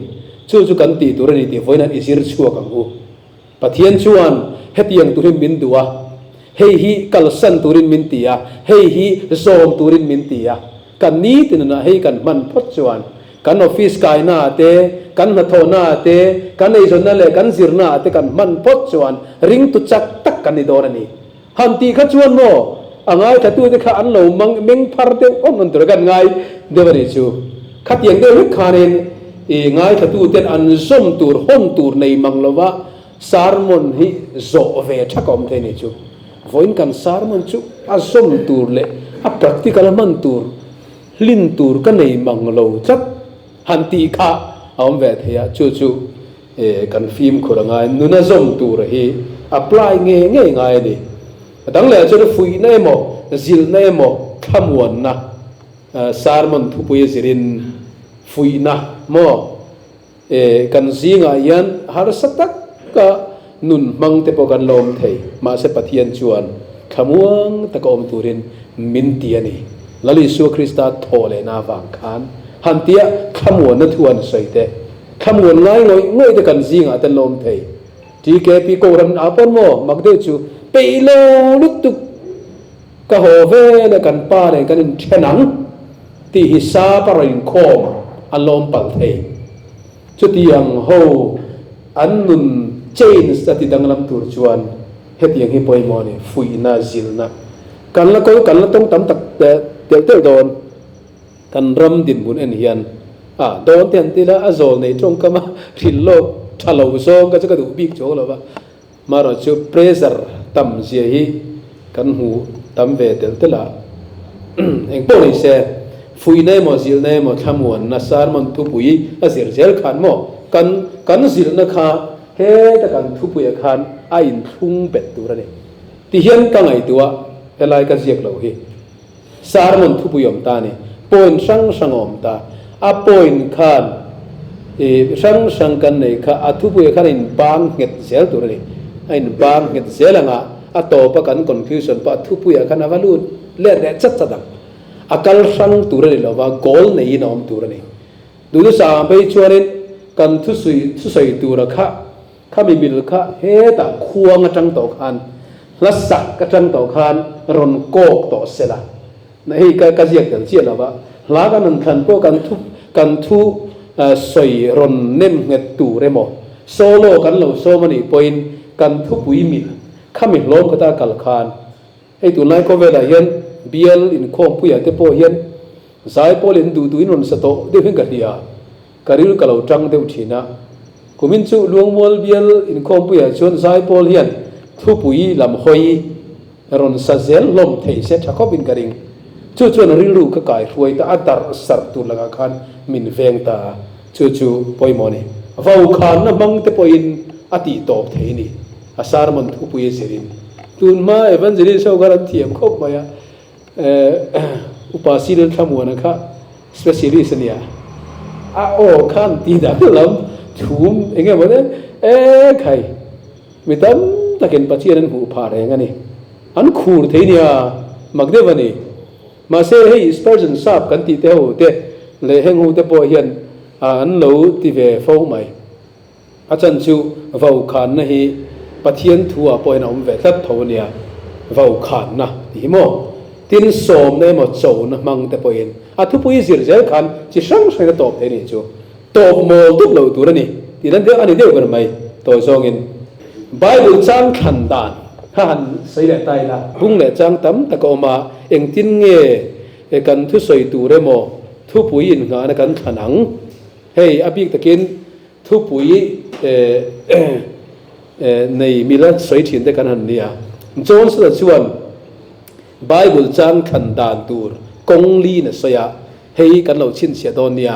chu chu kan tih tur a ni tih vawiinah i zir chhuak ang u. Pathian chuan hetiang turin min duh a, hei hi kalsan turin min ti a, hei hi zawm turin min ti a, kan nitin nunah hei kan hman phawt chuan Kan office kaina ah te, kan hnathawhna ah te, kan eizawnna leh kan zirna ah te kan hman phawt chuan ringtu chak tak kan ni dawn a ni. Han tih kha chuan maw, a ngaithlatute kha an lo mang meng phar deuh awm rawn tura kan ngai deuh a nih chu. Khatiang deuh hlek khanin i ngaithlatuten an zawm tur, hawn tur nei mang lova sermon hi zawh ve thak a awm thei a nih chu. Vawiin kan sermon chu a zawm tur leh a practical a hman tur Hlin tur ka nei mang lo tlat han tih kha a awm ve thei a, chu chu kan fimkhur a ngai, nuna zawm tur hi apply nge ngei ngai a ni. A dang leh ah chuan fuihna emaw, zilhna emaw, thlamuanna, sermon thupui a zirin fuihna maw kan zingah hian harsa taka nun hmang te pawh kan la awm thei, mahse Pathian chuan thlamuang taka awm turin min ti a ni. Lal Isua Krista thawh lehna avang khan han tia thlamuanna thu han sawi te, thlamuan ngai ngawih ngawih te kan zingah te an la awm thei. TKP Kohhran ah pawn maw mak deuh chu peih lo lutuk ka haw ve leh kan pa nen kan inthen ang tih hi sap a rawn inkhawm an la awm palh thei. Chutiang ho an nun change a ti danglam tur chuan hetiang hi pawimawh a ni, fuihna, zilhna. Kan la kawl, kan la tawng tam tak telh telh dawn. Kan ram dinhmun en hian a dawn te han ti ila, a zawl nei tawngkam a hrilh lawk tha lo zawng ka chu ka duh bik chuang lo va. Marawh chu pressure tam zia hi kan hmu tam ve telh telh a, engpawh ni se, fuihna emaw zilhna emaw thlamuanna sermon thupui a zir zel khan maw kan kan zilhna kha heta kan thupuiah khan a inthlung bet tur a ni. Tihian ka ngaihtuah helai ka ziak loh hi Sermon thupui awm ta a ni. Point hrang hrang a awm ta. A point khan i hrang hrang kan nei kha a thupuiah khan a inbang nghet zel tur a ni. A inbang nghet zel anga a tawpa kan conclusion pawh a thupuiah khan a va lut let leh chat chat ang. A kal hrang tur a ni lova, goal neiin a awm tur a ni. Duhthusam phei chuanin kan thusui thusawi tura kha Khami mil kha hetah khuang atang tawh khan, hla sak atang tawh khan rawn kawk tawh se la. Na hei ka ka ziak tel chiah lo va, hla kan han thlan pawh kan thu kan thu sawi rawn nem nghet tur emaw, solo kan lo sawm a nih pawhin kan thupui mil khami hlawm khata kal khan hei tunlai khawvelah hian bial inkhawmpuiah te pawh hian zaipawl in duh duhin rawn sa tawh deuh hian ka hria. Ka ril ka lo tang deuh thin a. Kumin chu Luangmual bial inkhawmpuiah chuan Zaipawl hian thupui lam hawi rawn sa zel hlawm thei se tha khawpin ka ring. Chu chuan rilru ka kai hruai ta a, darh sarh tur lakah khan min veng ta a, chu chu pawimawh a ni. Vokhanna hmang te pawhin a tih tawp thei a ni, a sermon thupui a zirin. Tun hma Evangelist ho khan an thiam khawp mai a, Upa Cyril Thlamuana kha specialist a nia, a aw khan ti dang lam thum eng emaw te e khai mi tam takin Pathian an hmuh phah reng a ni, an khur thei nia mak deuh a ni. Mahse hei Spurgeon sap kan tih te ho te leh heng ho te pawh hian an lo ti ve fo mai. A chan chu vaukhanna hi Pathian thu ah pawhin a awm ve tlat tho ania, vaukhanna tih hi maw? Tin, sawmna emaw chona hmang te pawhin a thupui zir zel khan chi hrang hrangin a tawp thei a nih chu. Tawp mawl dup lo tur a ni tih lan deuh a ni deuh ber mai tawi zawngin. Bible chang thlan dan kha han sawi leh ta ila. Bung leh chang tam tak a awm a, engtin nge kan thusawi tur emaw thupui innghahna kan thlan ang? Hei a bik takin thupui nei mila sawi thin te kan han nia. Johnson-a chuan Bible chang thlan dan tur kawng lin a sawi a, hei kan lo chhinchhiah dawn nia.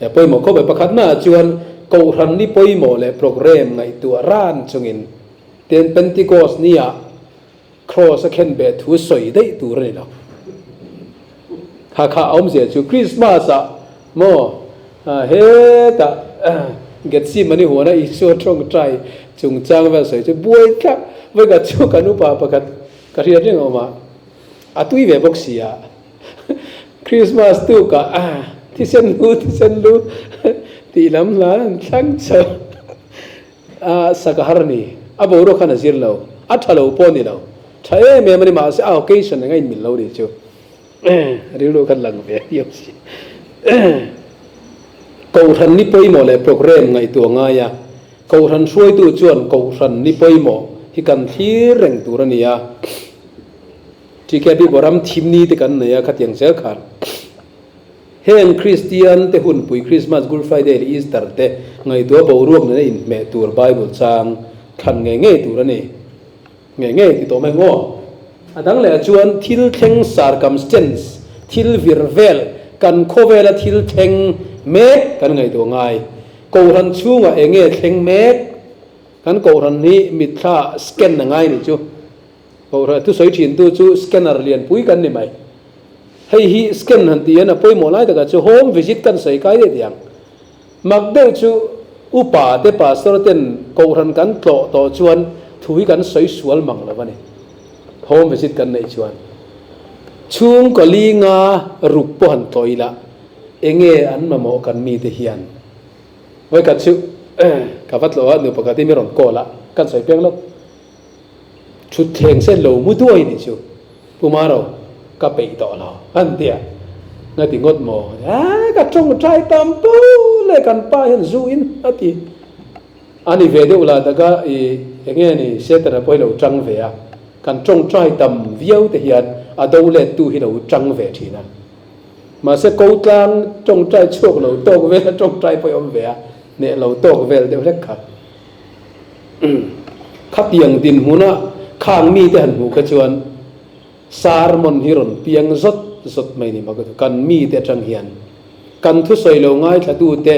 Pawimawh khawp mai. Pakhatnaah chuan Kohhran ni pawimawh leh programme ngaihtuah ran chungin ten Pentecost nia Kraws a khen beh thu sawi daih tur a ni lo. Kha kha a awmzia chu Christmas ah maw hetah Gethsemane huana Isua tawngtai chungchang vel sawi chu buai thlak vawikhat chu kan upa pakhat ka hriat reng a awm a, a tui ve bawk si a Christmas tukah thisen lu thisen lu tih lam hla an thlang chho. A sak a har a ni. A boruak khan a zir lo. A tha lo pawh a ni lo. Tha em em a ni mahse a occasion eng a inmil lo ni chu rilru khan lang ve viau si. Kohhran ni pawimawh leh programme ngaihtuah ngai a, Kohhran hruaitu chuan Kohhran ni pawimawh hi kan thlir reng tur a ni a. TKP Boram thimni te kan nei a khatiang zel khan. Heng Kristian te hunpui Krismas, Good Friday leh Easter te ngaihtuah boruak nena inhmeh tur Bible chang thlan ngei ngei tur a ni. Ngei ngei ti tawh mai ngaw. A dang leh ah chuan thil thleng circumstance, thil vir vel, kan khawvela thil thleng mek kan ngaihtuah ngai. Kohhran chhungah eng nge thleng mek? Kan kohhran hi mitthla scan a ngai nih chu. Kohhran thusawi thintu chu scanner lianpui kan ni mai. Hei hi scan han tih hian a pawimawh lai takah chu home visit kan sawi kai daih tih ang. Mak deuh chu upa te pastor ten kohhran kan tlawh tawh chuan thu hi kan sawi sual mang lo a ni. Home visit kan neih chuan chhungkaw linga ruk pawh han tlawh ila enge an mamawh kan mite hian. Vawikhat chu ka va tlawh a nu pakhat hi mi rawn call a kan sawi peng lawk. Thutthleng sen lo mu duai nih chu Pu Maro ka peih tawh lo an ti a, nga ti ngawt maw? A ka tawngtai tam po le kan pa hian zu in a ti a ni ve deuh lah taka i enge ni Setana pawh hi lo tang ve a, kan tawngtai tam viau te hian a do let tu hi lo tang ve thin a, mahse ko tlang tawngtai chhuak lo tawk vel a tawngtai pawh hi awm ve a, hneh lo tawk vel deuh hlek kha. Khatiang dinhmuna khang mite han hmuh kha chuan sermon hi rawn piang zawt zawt mai ni mak a kan mite atang hian kan thusawi lo ngaithlatute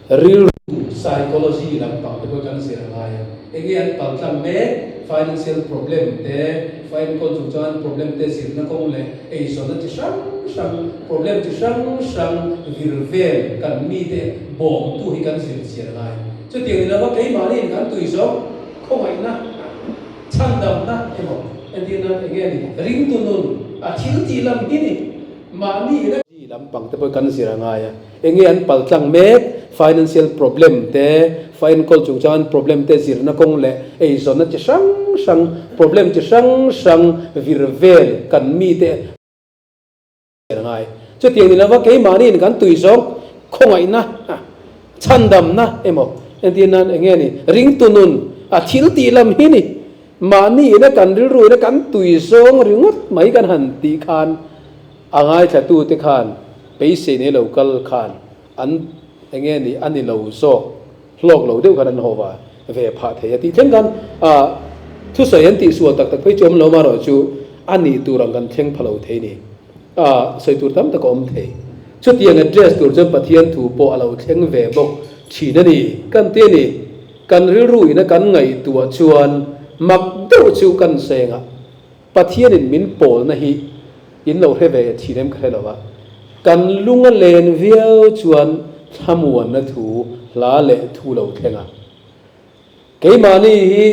rilru Psychology lampang te pawh kan zir a ngai a, enge an paltlang mek, financial problem te, fine call chung chuan problem te zirna kawng leh eizawnna chi hrang hrang, problem chi hrang hrang vir vel kan mite bawmtu hi kan zir chian a ngai. Chutiang ni lova keimahniin kan tui zawk khawngaihna, chhandamna emaw entirna eng nge ni? Ringtu nun a thil tih lam hi ni. Mahni ina. Chi lampang te pawh kan zir a ngai a, eng nge an paltlang mek, financial problem te, fa enkawl chungchang an problem te zirna kawng leh eizawnna chi hrang hrang, problem chi hrang hrang vir vel kan mite. Ngai. Chutiang ni lova keimahniin kan tui zawng khawngaihna, chhandamna emaw entir nan eng nge ni, ringtu nun a thil tih lam hi ni. Mahni ina kan rilru ina kan tui zawng ringawt mai kan han tih khan a ngaithlatute khan beisei nei lo kal khan an eng nge ni a ni lo zawk hlawk lo deuh khan an haw va ve phah thei a tih thleng khan thusawi an tihsual tak tak phei chu awm lo marawh chu a nih tur ang kan thleng pha lo thei ni. A sawi tur tam tak a awm thei. Chutiang address tur chuan Pathian thu pawh a lo thleng ve bawk thin a ni. Kan ti a ni. Kan rilru ina kan ngaihtuah chuan mak deuh chu kan seng a, Pathianin min pawlna hi in lo hre ve thin em ka hre lo a, kan lung a len viau chuan thlamuanna thu hla leh thu lo thleng a. Keimahni hi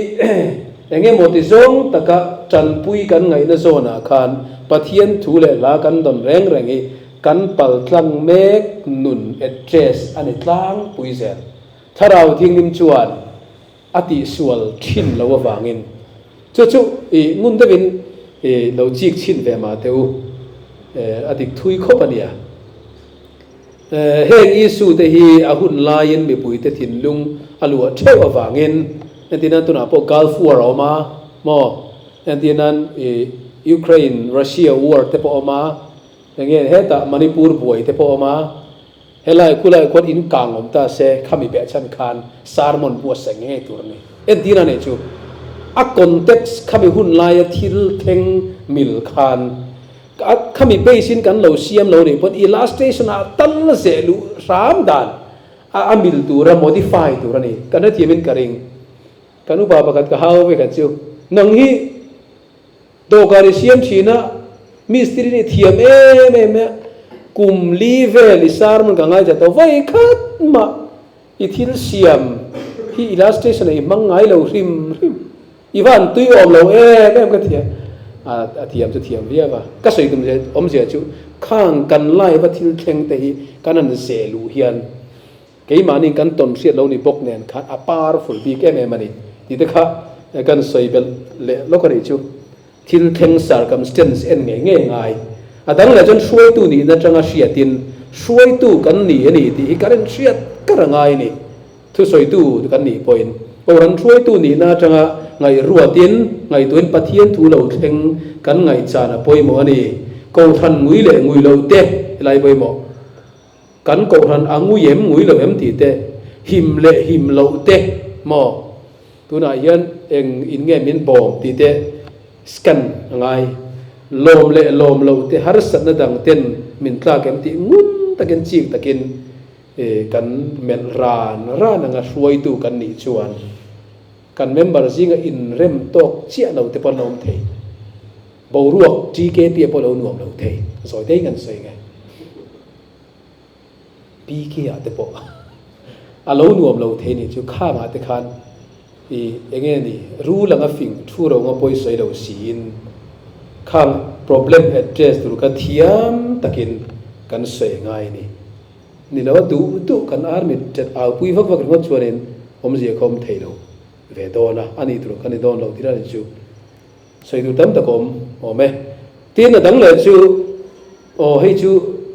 eng emaw ti zawng taka tanpui kan ngaihna zawnah khan Pathian thu leh hla kan dawn reng reng hi kan pal tlang mek nun address a ni tlangpui zel. Thlarau Thianghlim chuan a tihsual thin lo avangin chu chu i ngun deuhin i lo chik chhin ve mah teh u, a dik thui khawp a nia. Heng issue te hi a hun laiin mipuite thinlung a luah theuh avangin entirnan tunah pawh Gulf War a awm a maw? Entirnan Ukraine Russia war te pawh a awm a, enge hetah Manipur buai te pawh a awm a, helai khulai khuan in kang awm ta se khami behchhan khan sermon buatsaih ngei tur a ni. Entirna nei chu a context khami hun laia thil thleng mil khan A khami base in kan lo siam lo nih pawn illustration ah tal zeh luh hram dan a a mil tura modify tur a ni. Kan hrethiam in ka ring. Kan upa pakhat ka hau ve khat chu nang hi dawhkan i siam thin a, mistiri nih thiam em em a, kum li vel i sermon ka ngaithla tawh vawi khat mah i thil siam hi illustration ah i hmang ngai lo hrim hrim. I van tui awm lo em em ka thiam a thiam chu thiam viau a, ka sawi tum zia awmzia chu khang kan live a thil thleng te hi kan han zeh luh hian keimahni kan tawn hriat lo ni bawk nen khan a powerful bik em em a ni tih te kha kan sawi belh leh lawk a nih chu. Thil thleng circumstance en ngei ngei ngai. A dang leh chuan hruaitu nihna atanga hriatin hruaitu kan ni a ni tih hi ka rin hriat kar a ngai a ni. Thusawitu kan nih pawhin Kohhran hruaitu nihna atanga ngaihruatin ngaihtuahin Pathian thu lo thleng kan ngaihchan a pawimawh a ni. Kohhran ngui leh ngui lo te helai pawimawh. Kan Kohhran a ngui em ngui lo em tih te, him leh him loh te maw? Tunah hian eng in nge min bawm tih te scan a ngai. Lawm leh lawm loh te harsatna dang ten min tlak em tih ngun takin chik takin kan melh ran ran anga hruaitu kan nih chuan kan member zinga inrem tawk chiah lo te pawh an awm thei. Boruak TKP pawh lo nuam lo thei. Zawi te in kan sawi nge. PK ah te pawh a lo nuam lo thei nih chu khangah te khan i enge ni rul anga fing thu ro nga pawi sawi lo siin khang problem address tur kha thiam takin kan sawi ngai ni. Ni lo a duh duh kan army chet au pui vak vak ringawt chuanin awmzia kha awm thei lo ve dawn a, a nih tur kha ni dawn lo tih ran chu. Sawi tur tam tak awm awm e. Tin a dang leh chu aw hei chu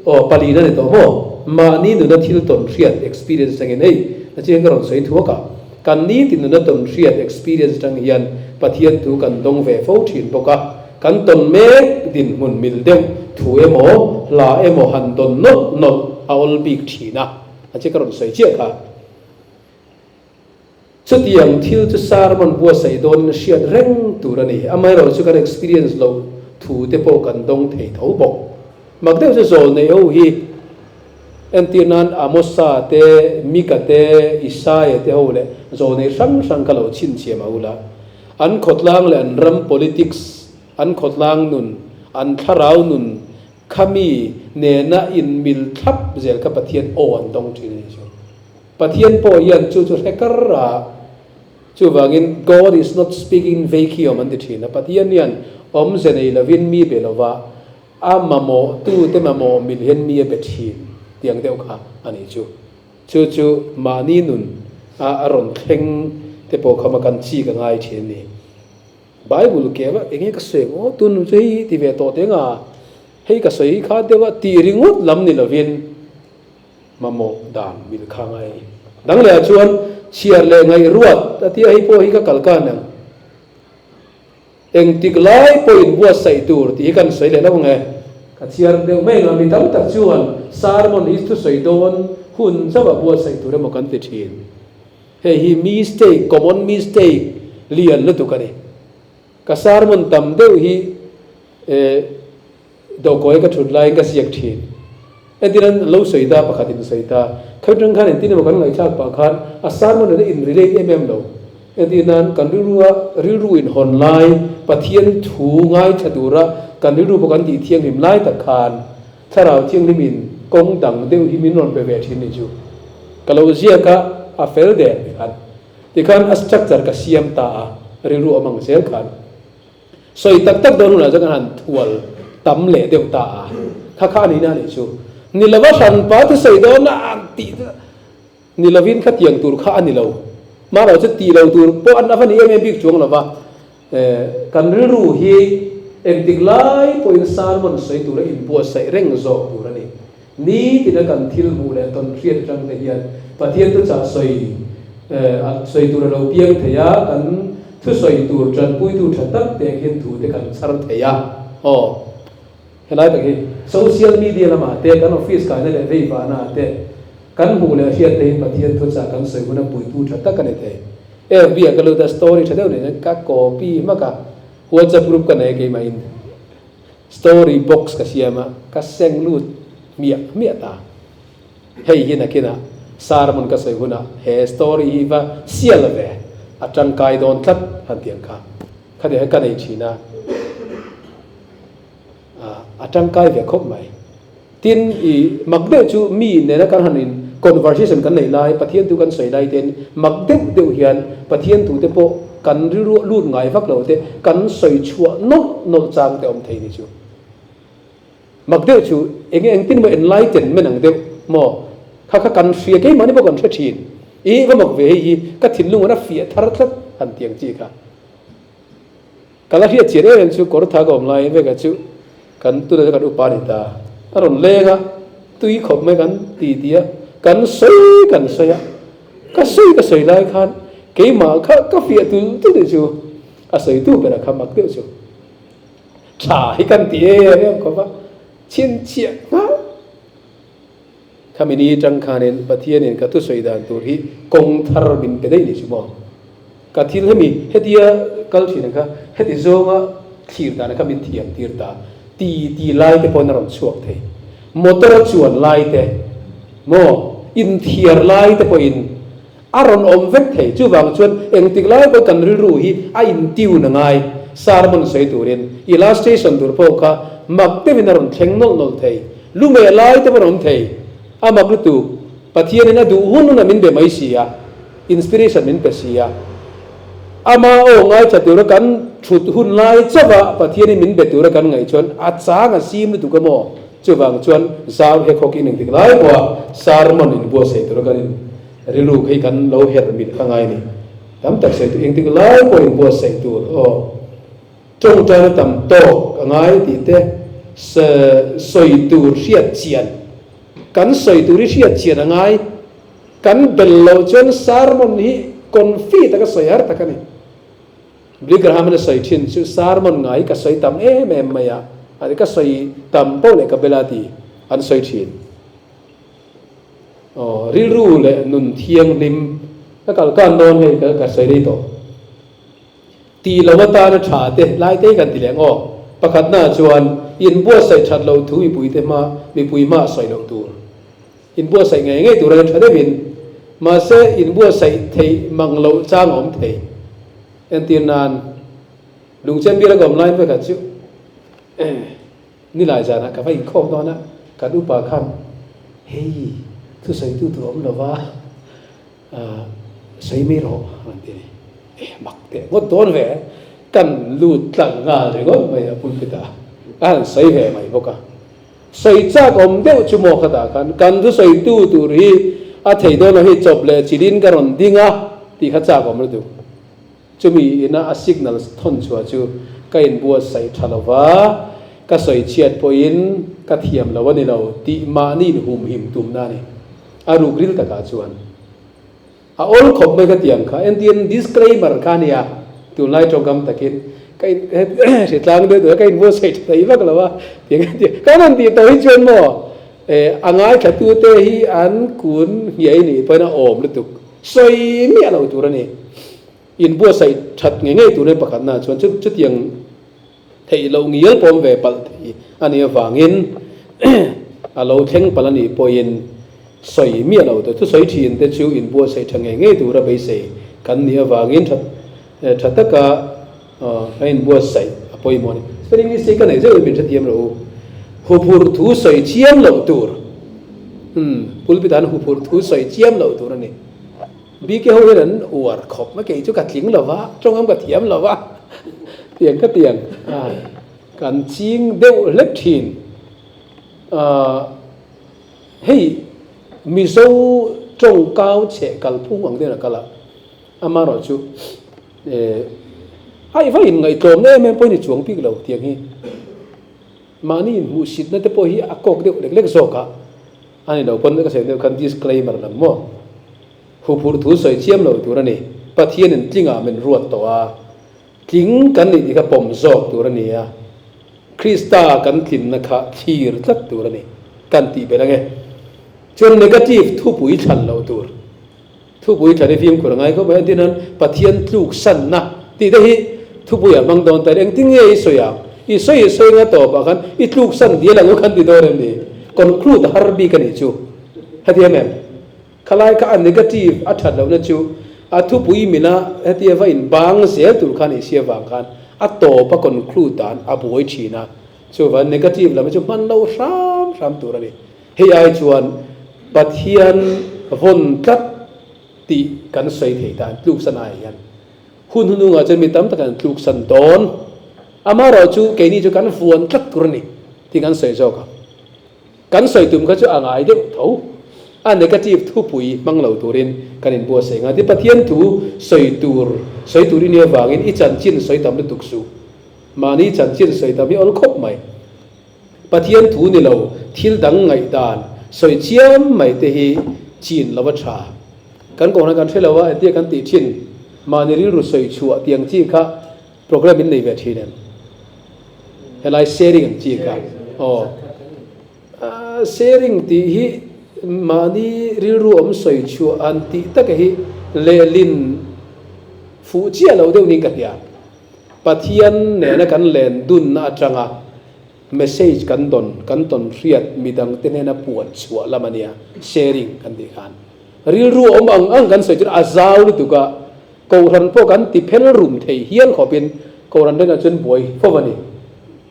aw palin a ni tawh maw? Mahni nuna thil tawn hriat experience tangin hei a chiang ka rawn sawi thuak a. Kan nitin nuna tawn hriat experience tang hian Pathian thu kan dawng ve fo thin bawk a. Kan tawn mek dinhmun mil deuh thu emaw hla emaw han dawn nawlh nawlh a awl bik thin a. A chiang ka rawn sawi chiah kha. Chutiang thil chu sermon buatsaih dawnin hriat reng tur a ni. Amaherawhchu chu kan experience loh thu te pawh kan dawng thei tho bawk. Mak deuh chu zawl nei ho hi entir nan Amosa te, Mika te, Isaia te ho leh zawl nei hrang hrang kha lo chhinchhiam a ula. An khawtlang leh an ram politics, an khawtlang nun, an thlarau nun khami nena inmil thlap zel kha Pathian aw an dawng thin a ni chu. Pathian pawh hian chu chu hre kar a, chuvangin God is not speaking in vacuum an ti thin a, Pathian hian awmze nei lovin mi be lova, a mamawh tute mamawh mil hian mi a be thin tih ang deuh kha a ni chu. Chu chu mahni nun a a rawn thleng te pawh kha ma kan chik a ngai thin a ni. Bible ke va enge ka sawi ang aw tun chu hei ti ve tawh teng a, hei ka sawi kha deuh a tih ringawt lam ni lovin, Mamawh dan mil kha ngai. Dang leh ah chuan chhiar leh ngaih ruat a tia hei pawh hi ka kal kan ang. Engtik lai pawh in buatsaih tur tih hi kan sawi leh lo ang e. Ka chhiar deuh mai ang a, mi tam tak chuan sermon hi thusawi dawn hun chauh a buatsaih tur emaw kan ti thin. Hei hi mistake, common mistake lian lutuk a ni. Ka sermon tam deuh hi eh. Dawhkawi ka thut laiin ka ziak thin. Entir an lo sawi ta, pakhat in sawi ta. Khawi atang khan entin emaw kan ngaihthlak pah khan a sermon nena in relate em em lo. Entir nan kan rilrua rilru in hawn lai, Pathian thu ngaithla tura kan rilru pawh kan tih thianghlim lai tak khan Thlarau Thianghlim in kawng dang deuh hi min rawn pe ve thin ni chu. Ka lo ziak a, a fel der tikhan. Tikhan a structure ka siam ta a, rilru awm ang zel khan. Sawi tak tak dawn hunah chuan kan han thual tam leh deuh ta a, kha kha a nihna a nih chu. Ni lova hranpa thusawi dawn a an tih ni lovin khatiang tur kha a ni lo. Mahro chu tih lo tur pawh an ava ni em em bik chuang lova, kan rilru hi engtik lai pawhin sermon sawi tura inbuatsaih reng zawk tur a ni. Nitina kan thil hmuh leh tawn hriat atang te hian Pathian thuchah sawi sawi tur a lo piang thei a, kan thusawi tur tanpuitu tha tak te hian thu te kan chhar thei a. Aw, helai tak hi social media lamah te, kan office kaina leh veivahnaah te kan hmuh leh hriat te hi Pathian thuchah kan sawi huna puitu tha tak a ni thei. FB ah ka lut a, story tha deuh nen hian ka copy hmak a, WhatsApp group ka nei a keimahin. Story box ka siam a, ka seng lut hmiah hmiah ta. Hei hi nakinah sermon ka sawi hunah he story hi va sial ve, a tangkai dawn tlat han tih ang kha. Khatiang hian ka nei thin a, a tangkai ve khawp mai. Tin, i mak deuh chu mi nena kan han in conversation kan neih lai, Pathian thu kan sawi lai ten mak deuh deuh hian Pathian thu te pawh kan rilru lut ngai vak lo te kan sawi chhuah nawlh nawlh chang te awm thei ni chu. Mak deuh chu enge engtin emaw enlightenment ang deuh maw kha kha kan hria keimahni pawh kan hre thin. I va mak ve hei hi ka thinlung an a fiah thar tlat han ti ang chi kha. Ka la hriat chian em em chu kawr tha ka awm lai veka chu kan tunah chuan kan upa a ni ta. A rawn leng a, tui khawp mai kan ti ti a, kan sawi kan sawi a, ka sawi ka sawi lai khan keimah kha ka fiah tul tul tih chu a sawi tu berah kha mak deuh chu tha hi kan ti em em khawp a, chhinchhiah nghal. Khami ni atang khanin Pathianin ka thusawi dan tur hi kawng thar min pe daih ni chu maw? Ka thil hemi hetia kal thin ang kha heti zawnga thlir dan kha min thiam tir ta ti ti lai te pawhin a rawn chhuak thei. Motor a chuan lai te maw inthiar lai te pawhin a rawn awm vek thei. Chuvang chuan engtik lai pawhin kan rilru hi a intiun a ngai. Sermon sawi turin illustration tur pawh kha mak deuhin a rawn thleng nawlh nawlh thei. Lumeh lai te pawh a rawn awm thei. A mak lutuk. Pathianin a duh hun hunah min be mai si a, inspiration min pe si a. Ama aw ngaithla tura kan thut hun lai chauha Pathianin min be tura kan ngaih chuan a chang a sim lutuk a maw? Chuvang chuan zau he khawkin engtik lai pawha sermon inbuatsaih tura kan in Rilru khi kan lo herh mit kha ngai ni. Tam tak sawi tur, engtik lai pawh inbuatsaih tur aw. Tawngtaina tam tawk a ngai tih te sawi tur hriat chian. Kan sawi tur hi hriat chian a ngai. Kan bel loh chuan sermon hi confi taka sawi har tak a ni. Billy Graham-in a sawi thin chu sermon ngai hi ka sawi tam em em mai a, ka sawi tam poh leh ka bel a ti an sawi thin. Aw, rilru leh nun thianghlim ka kal kan dawn hei ka ka sawi rei tawh. Tih lo atana tha te lai te hi kan ti leh ang aw. Pakhatna chuan inbuatsaih that loh thu mipuite hma mipui hma sawi loh tur. Inbuatsaih ngei ngei tur a ni tha deuhin. Mahse inbuatsaih theih mang loh chang a awm thei. Entir nan lungchen bial a ka awm lai vekah chu Nilai zanah ka va inkhawm dawn a, kan upa khan, Hei, thusawitu tur awm lova, sawi mai rawh a rawn ti a ni. Eh, mak teh ngawt dawn ve, kan lut tlang nghal ringawt mai a pulpit ah, ka han sawi ve mai bawk a. Sawi chak awm deuh chu maw khatah khan, kan thusawitu tur hi a thei dawn lo hei chawp leh chilin ka rawn ding a tih kha chak awm lutuk. Chumi ina a signal thawn chhuah chu ka inbuatsaih tha lo va, ka sawi chhiat pawhin ka thiam lo a ni lo tih mahni inhumhim tumna a ni. A ruk ril takah chuan a awl khawp mai ka ti ang kha. Entirn disclaimer kha a nia, tunlai tawngkam takin ka in hritlang deuh deuh a, ka inbuatsaih tha thei vak lo a ti ang ka ti. Kan han tih tawh hi chuan maw a ngaithlatute hi an kun hniai nih pawhin a awm lutuk sawi miah lo tur a ni. Inbuatsaih that ngei ngei turin pakhatna chuan chutiang Theih loh ngial pawm ve palh thei a nih avangin a lo thleng palh a nih pawhin sawi miah lo tur. Thusawi thin te chu inbuatsaih tha ngei ngei tura beisei kan nih avangin tha tha taka a inbuatsaih a pawimawh a ni. Spelling mistake ka neih zeuh in min hrethiam rawh u. Huphurh thu sawi chiam loh tur. Umm pulpit ah an huphurh thu sawi chiam loh tur a ni. BK ho hian an uar khawp mai kei chu ka tling lo va, tawngam ka thiam lo va tiang ka tiang kan ching deuh hlek thin. Hei Mizo tawng kau chheh kalphung ang deuhin a kal a, amaherawh chu a i va inngaihtlawmna em em pawhin i chuang bik lo tiang hi. Mahni inhmuhsitna te pawh hi a kawk deuh lek lek zawk a, a ni lo pawn ka sawi deuh khan disclaimer lam maw? Huphurh thu sawi chiam lo tur a ni. Pathianin tlingah min ruat tawh a, tling kan nih tih kha pawm zawk tur a ni a, Krista kan tlinna kha thlir tlat tur a ni kan tih belh ange. Chuan negative thupui thlan loh tur. Thupui thlan hi fimkhur a ngai khawp mai. Entir nan Pathian tluksanna tih te hi thupui ah hmang dawn ta ila engtin nge i sawi ang? I sawi i sawi anga tawpah khan i tluksan dial ang u khan ti dawn em ni? Conclude a har bik a nih chu. Hetiang em? Khalai kha a negative a that lohna chu a thupui mina hetia va in bang zel tur khan i sia vang khan a tawp a conclude dan a buai thin a. Chuvan negative lam hi chu hman lo hram hram tur a ni. Hei ai chuan Pathian vawn tlat tih kan sawi thei ta, an tluksan ai hian. Hun hunungah chuan mi tam tak an tluksan dawn. Amaherawh chu keini chu kan vuan tlat tur a ni tih kan sawi zawk a. Kan sawi tum kha chu a ngai deuh tho. A negative thupui hmang lo turin kan inbuatsaih nghal. Tin, Pathian thu sawi tur sawi tur i nih avangin i chanchin sawi tam lutuk suh. Mahni chanchin sawi tam hi awl khawp mai. Pathian thu ni lo, thil dang ngaihdan sawi chiam mai te hi chin lo a tha. Kan kohna kan hre lo a, entia kan tih thin, mahni rilru sawi chhuah tiang chi kha program in nei ve thin em? Helai sharing ang chi kha aw. Sharing tih hi mahni rilru awm sawi chhuah an tih taka hi lehlin fuh chiah lo deuh niin ka hria. Pathian nena kan len dunna atanga message kan dawn, kan tawn hriat midangte hnena puan chhuah lam a nia, sharing kan tih khan. Rilru awm ang ang kan sawi chuan a zau lutuk a, Kohhran pawh kan ti phel rum thei hial khawpin Kohhran rengah chuan buai fo a ni.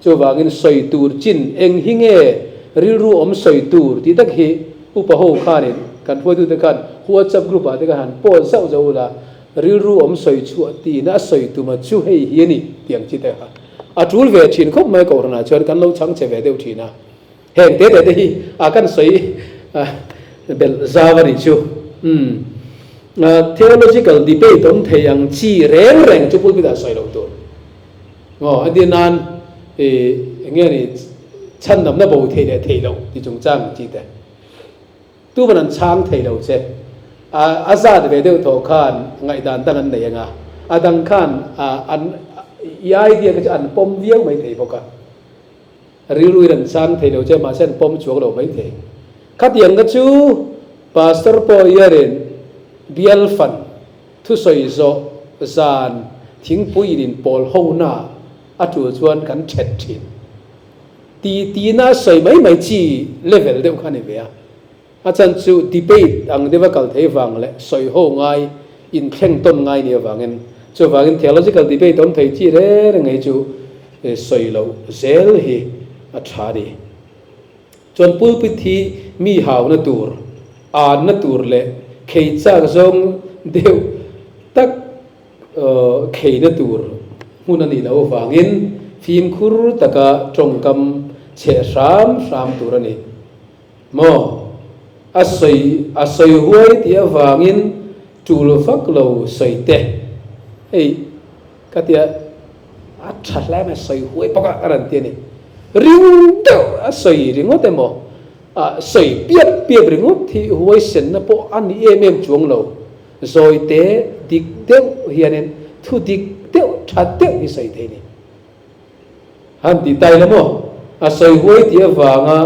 Chuvangin sawi tur chin eng hi nge rilru awm sawi tur tih tak hi upa ho khanin kan hruaitute khan WhatsApp group ah te khan han post zauh zauh ula, Rilru awm sawi chhuah tihna a sawi tuma chu hei hi a ni tih ang chi te kha a tul ve thin khawp mai Kohhranah chuan kan lo chhang che ve deuh thin a, heng te te te hi a kan sawi belh zau a nih chu. Umm theological debate awm thei ang chi reng reng chu pulpit ah sawi loh tur. Aw a din nan i eng nge ni chhandamna bo thei leh thei loh ti chungchang ang chi te. Tuman an chhang thei lo che. A zat ve deuh tawh khan ngaihdan dang an nei ang a, a dang khan an i idea kha chu an pawm viau mai thei bawk a. Rilruin an chhang thei lo che mahse an pawm chuang lo mai thei. Khatiang kha chu Pastor pawh hianin bial fan thusawi zawh zan thingpui in inpawl hona a tul chuan kan thet thin. Ti tina sawi mai mai chi level deuh kha a ni ve a. A chan chu debate ang deuha kal thei vang leh sawi ho ngai, inthleng tawn ngai nih avangin. Chuvangin theological debate awm thei chi reng reng hi chu sawi loh zel hi a tha a ni. Chuan pulpit hi mi hauna tur, anna tur leh khei chak zawng deuh tak Kheina tur hmun a nih loh avangin fimkhur taka tawngkam chheh hram hram tur a ni. Maw? A sawi a sawi huai tih avangin tul vak lo sawi teh. Hei ka tia a tha hle mai sawi huai bawk a ka rawn ti a ni. Ring deuh a sawi ringawt emaw a sawi piap piap ringawt hi huaisenna pawh a ni em em chuang lo. Zawite dik deuh hianin thu dik deuh tha deuh hi sawi thei ni. Han ti tai la maw? A sawi huai tih avanga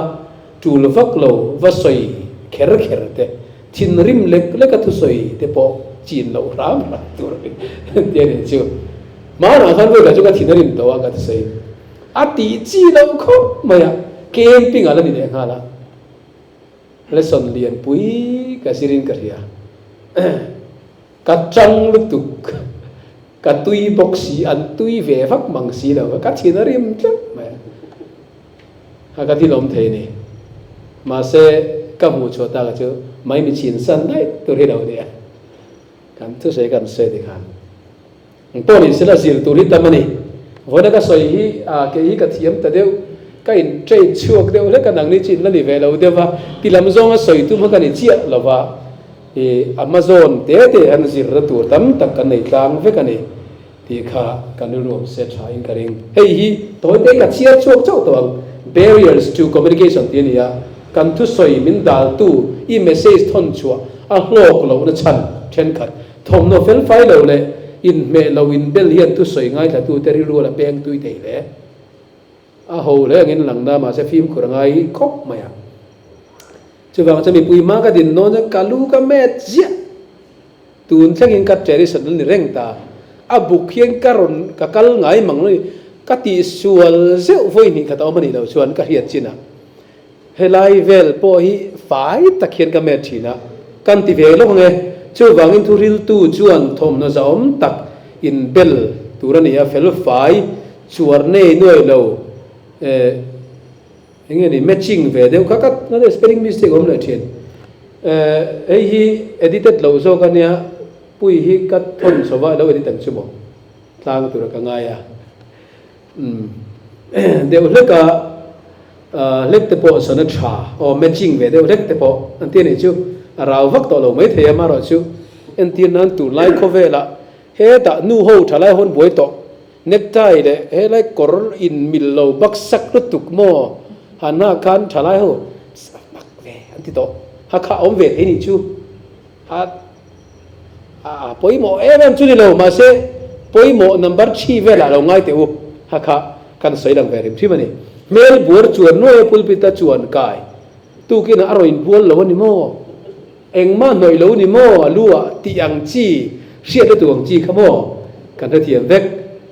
tul vak lo va sawi kher kher te, thinrim lek leka thusawi te pawh chin loh hram hram tur a ni ti a nih chu. Hmanah khan vawikhat chu ka thin a rim tawh a ka thusawi. A tih chi loh khawp mai a, camping ah la ni leh nghal a. Lesson lian pui ka zirin ka hria. Ka chang lutuk, ka tui bawk si, an tui ve vak mang si lo va, ka thin a rim tlat mai a. A ka thil awm thei a ni. Mahse, ka hmuh chhuah tak chu maimi chhin san daih tur hi lo nia. Kan thusawi kan sawi tikhan. Engpawh ni sela zir tur hi tam a ni. Vawiina ka sawi hi ah kei hi ka thiam ta deuh, ka in train chhuak deuh hlek a, nangni chu in la ni ve lo deuh va, ti lam zawnga sawi tum kha ka ni chiah lo va, ih Amazon te te han zirna tur tam tak kan nei tlang vek a ni tih kha kan rilru awm se tha in ka ring. Hei hi tawi te ka chhiar chhuak chauh tawh ang, Barriers to Communication tih a ni a, kan thusawi min daltu i message thawn chhuah a hlawk lohna chhan thenkhat Thawmhnaw felfai lo leh inhmeh lo inbel hian thusawi ngaithlatute rilru a la peng tui thei hle. A ho hle angin lang na mahse fimkhur a ngai khawp mai a. Chuvang chuan mipui hma ka din nawn chuan ka lu ka met ziah. Tun thlengin ka traditional ni reng ta. A buk hian ka rawn ka kal ngai mang lo ni. Ka tihsual zeuh vawi hnih khat a awm a nih loh chuan ka hriat chin a. Helai vel pawh hi fai tak hian ka met thin a, kan ti ve lawk ang e. Chuvangin thuriltu chuan thawmhnaw zahawm tak inbel tur a ni a, fel fai chuar nei nuai lo eh eng nge ni matching ve deuh kha ka nge spelling mistake awm leh thin. Eh hei hi edited loh zawk a nia, pui hi ka thawn chho va, lo edit ang chu maw tlang tura ka ngai a. Umm deuh hlek a hlek te pawh sana tha aw matching ve deuh hlek te pawh an ti a nih chu a rau vak tawh lo mai thei a marawh chu entir nan tunlai khawvelah hetah nu ho tha lai hawn buai tawh necktie leh helai kawr in mil lo bak sak lutuk maw han hna khan tha lai ho mak ve an ti tawh ha kha awm ve thei nih chu A a pawimawh em em chu ni lo, mahse pawimawh number thi velah lo ngai teh u, ha kha kan sawi lang ve rim hrim a ni. Hmel buar chuan nuai a pulpit a chuan kai tukin a rawn inbual lo a ni maw? Engmah hnawih lo ni maw a lu ah tih ang chi, hriat lutuk ang chi kha maw? Kan hrethiam vek.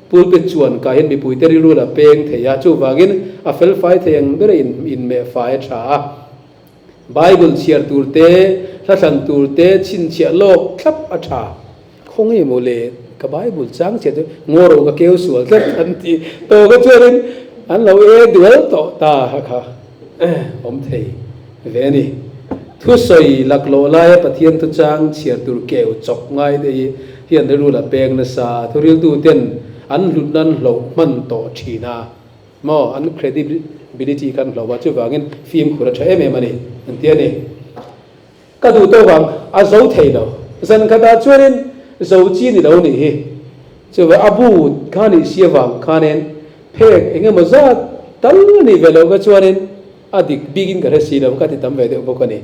Pulpit chuan kai hian mipuite rilru la peng thei a, chuvangin a felfai thei ang bera inmeh fai a tha a. Bible chhiar tur te, hla thlan tur te chhinchhiah lawk thlap a tha. Khawnge maw le ka Bible chang chhiat chu ngaw ro ka keu sual tlat an ti tawh kha chuanin an lo e dual tawh ta kha kha awm thei ve a ni. Thusawi laklawh laia Pathian thuchang chhiar tur keu chawp ngai te hi hian rilru la peng nasa thuriltu ten an hlut nan hloh hman tawh thin a. Maw, an credibility kan hlo a, chuvangin fimkhur a tha em em a ni, an ti a ni. Ka duh tawk ang, a zo thei lo. Zan khatah chuanin zo chi ni lo nih hi. Chuvang a bu kha nih si avang khanin phek eng emaw zat tal a nih ve loh kha chuanin a dik bikin ka hre si lo, ka ti tam ve deuh bawk a ni.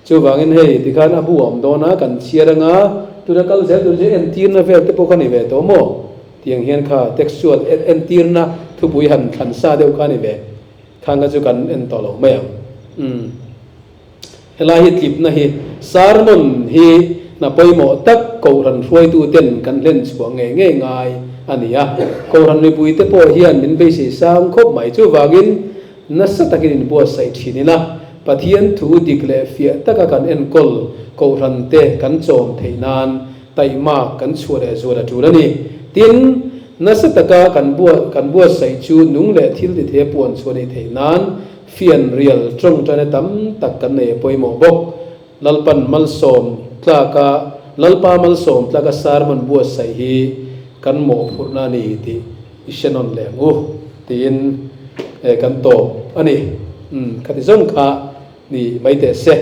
Chuvangin hei tikhan a bu a awm dawn a, kan chhiar anga tuna kal zel tur chu entirna vel te pawh kha ni ve tawh maw? Tiang hian kha textual entirna thupui han thlan sa deuh kha ni ve. Khang kha chu kan en tawh lo mai ang. Umm. Helai hi tlipna hi sermon hi hna pawimawh tak Kohhran hruaitu ten kan hlen chhuah ngei ngei ngai a ni a. Kohhran mipui te pawh hian min beisei sang khawp mai. Chuvangin Nasa takin inbuatsaih thin ila, Pathian thu dik leh fiah taka kan enkawl Kohhrante kan chawm theih nan taihmak kan chhuah leh zual a tul a ni. Tin, nasa taka kan kan buatsaih chu nung leh thil ti thei a puan chhuah nih theih nan fianrial tawngtaina tam tak kan nei a pawimawh bawk. Lalpan malsawm tlaka Lalpa malsawm tlaka sermon buatsaih hi kan mawhphurhna a ni tih i hre nawn leh ang u tiin kan tawp a ni. Umm khati zawng kha ni mai teh se.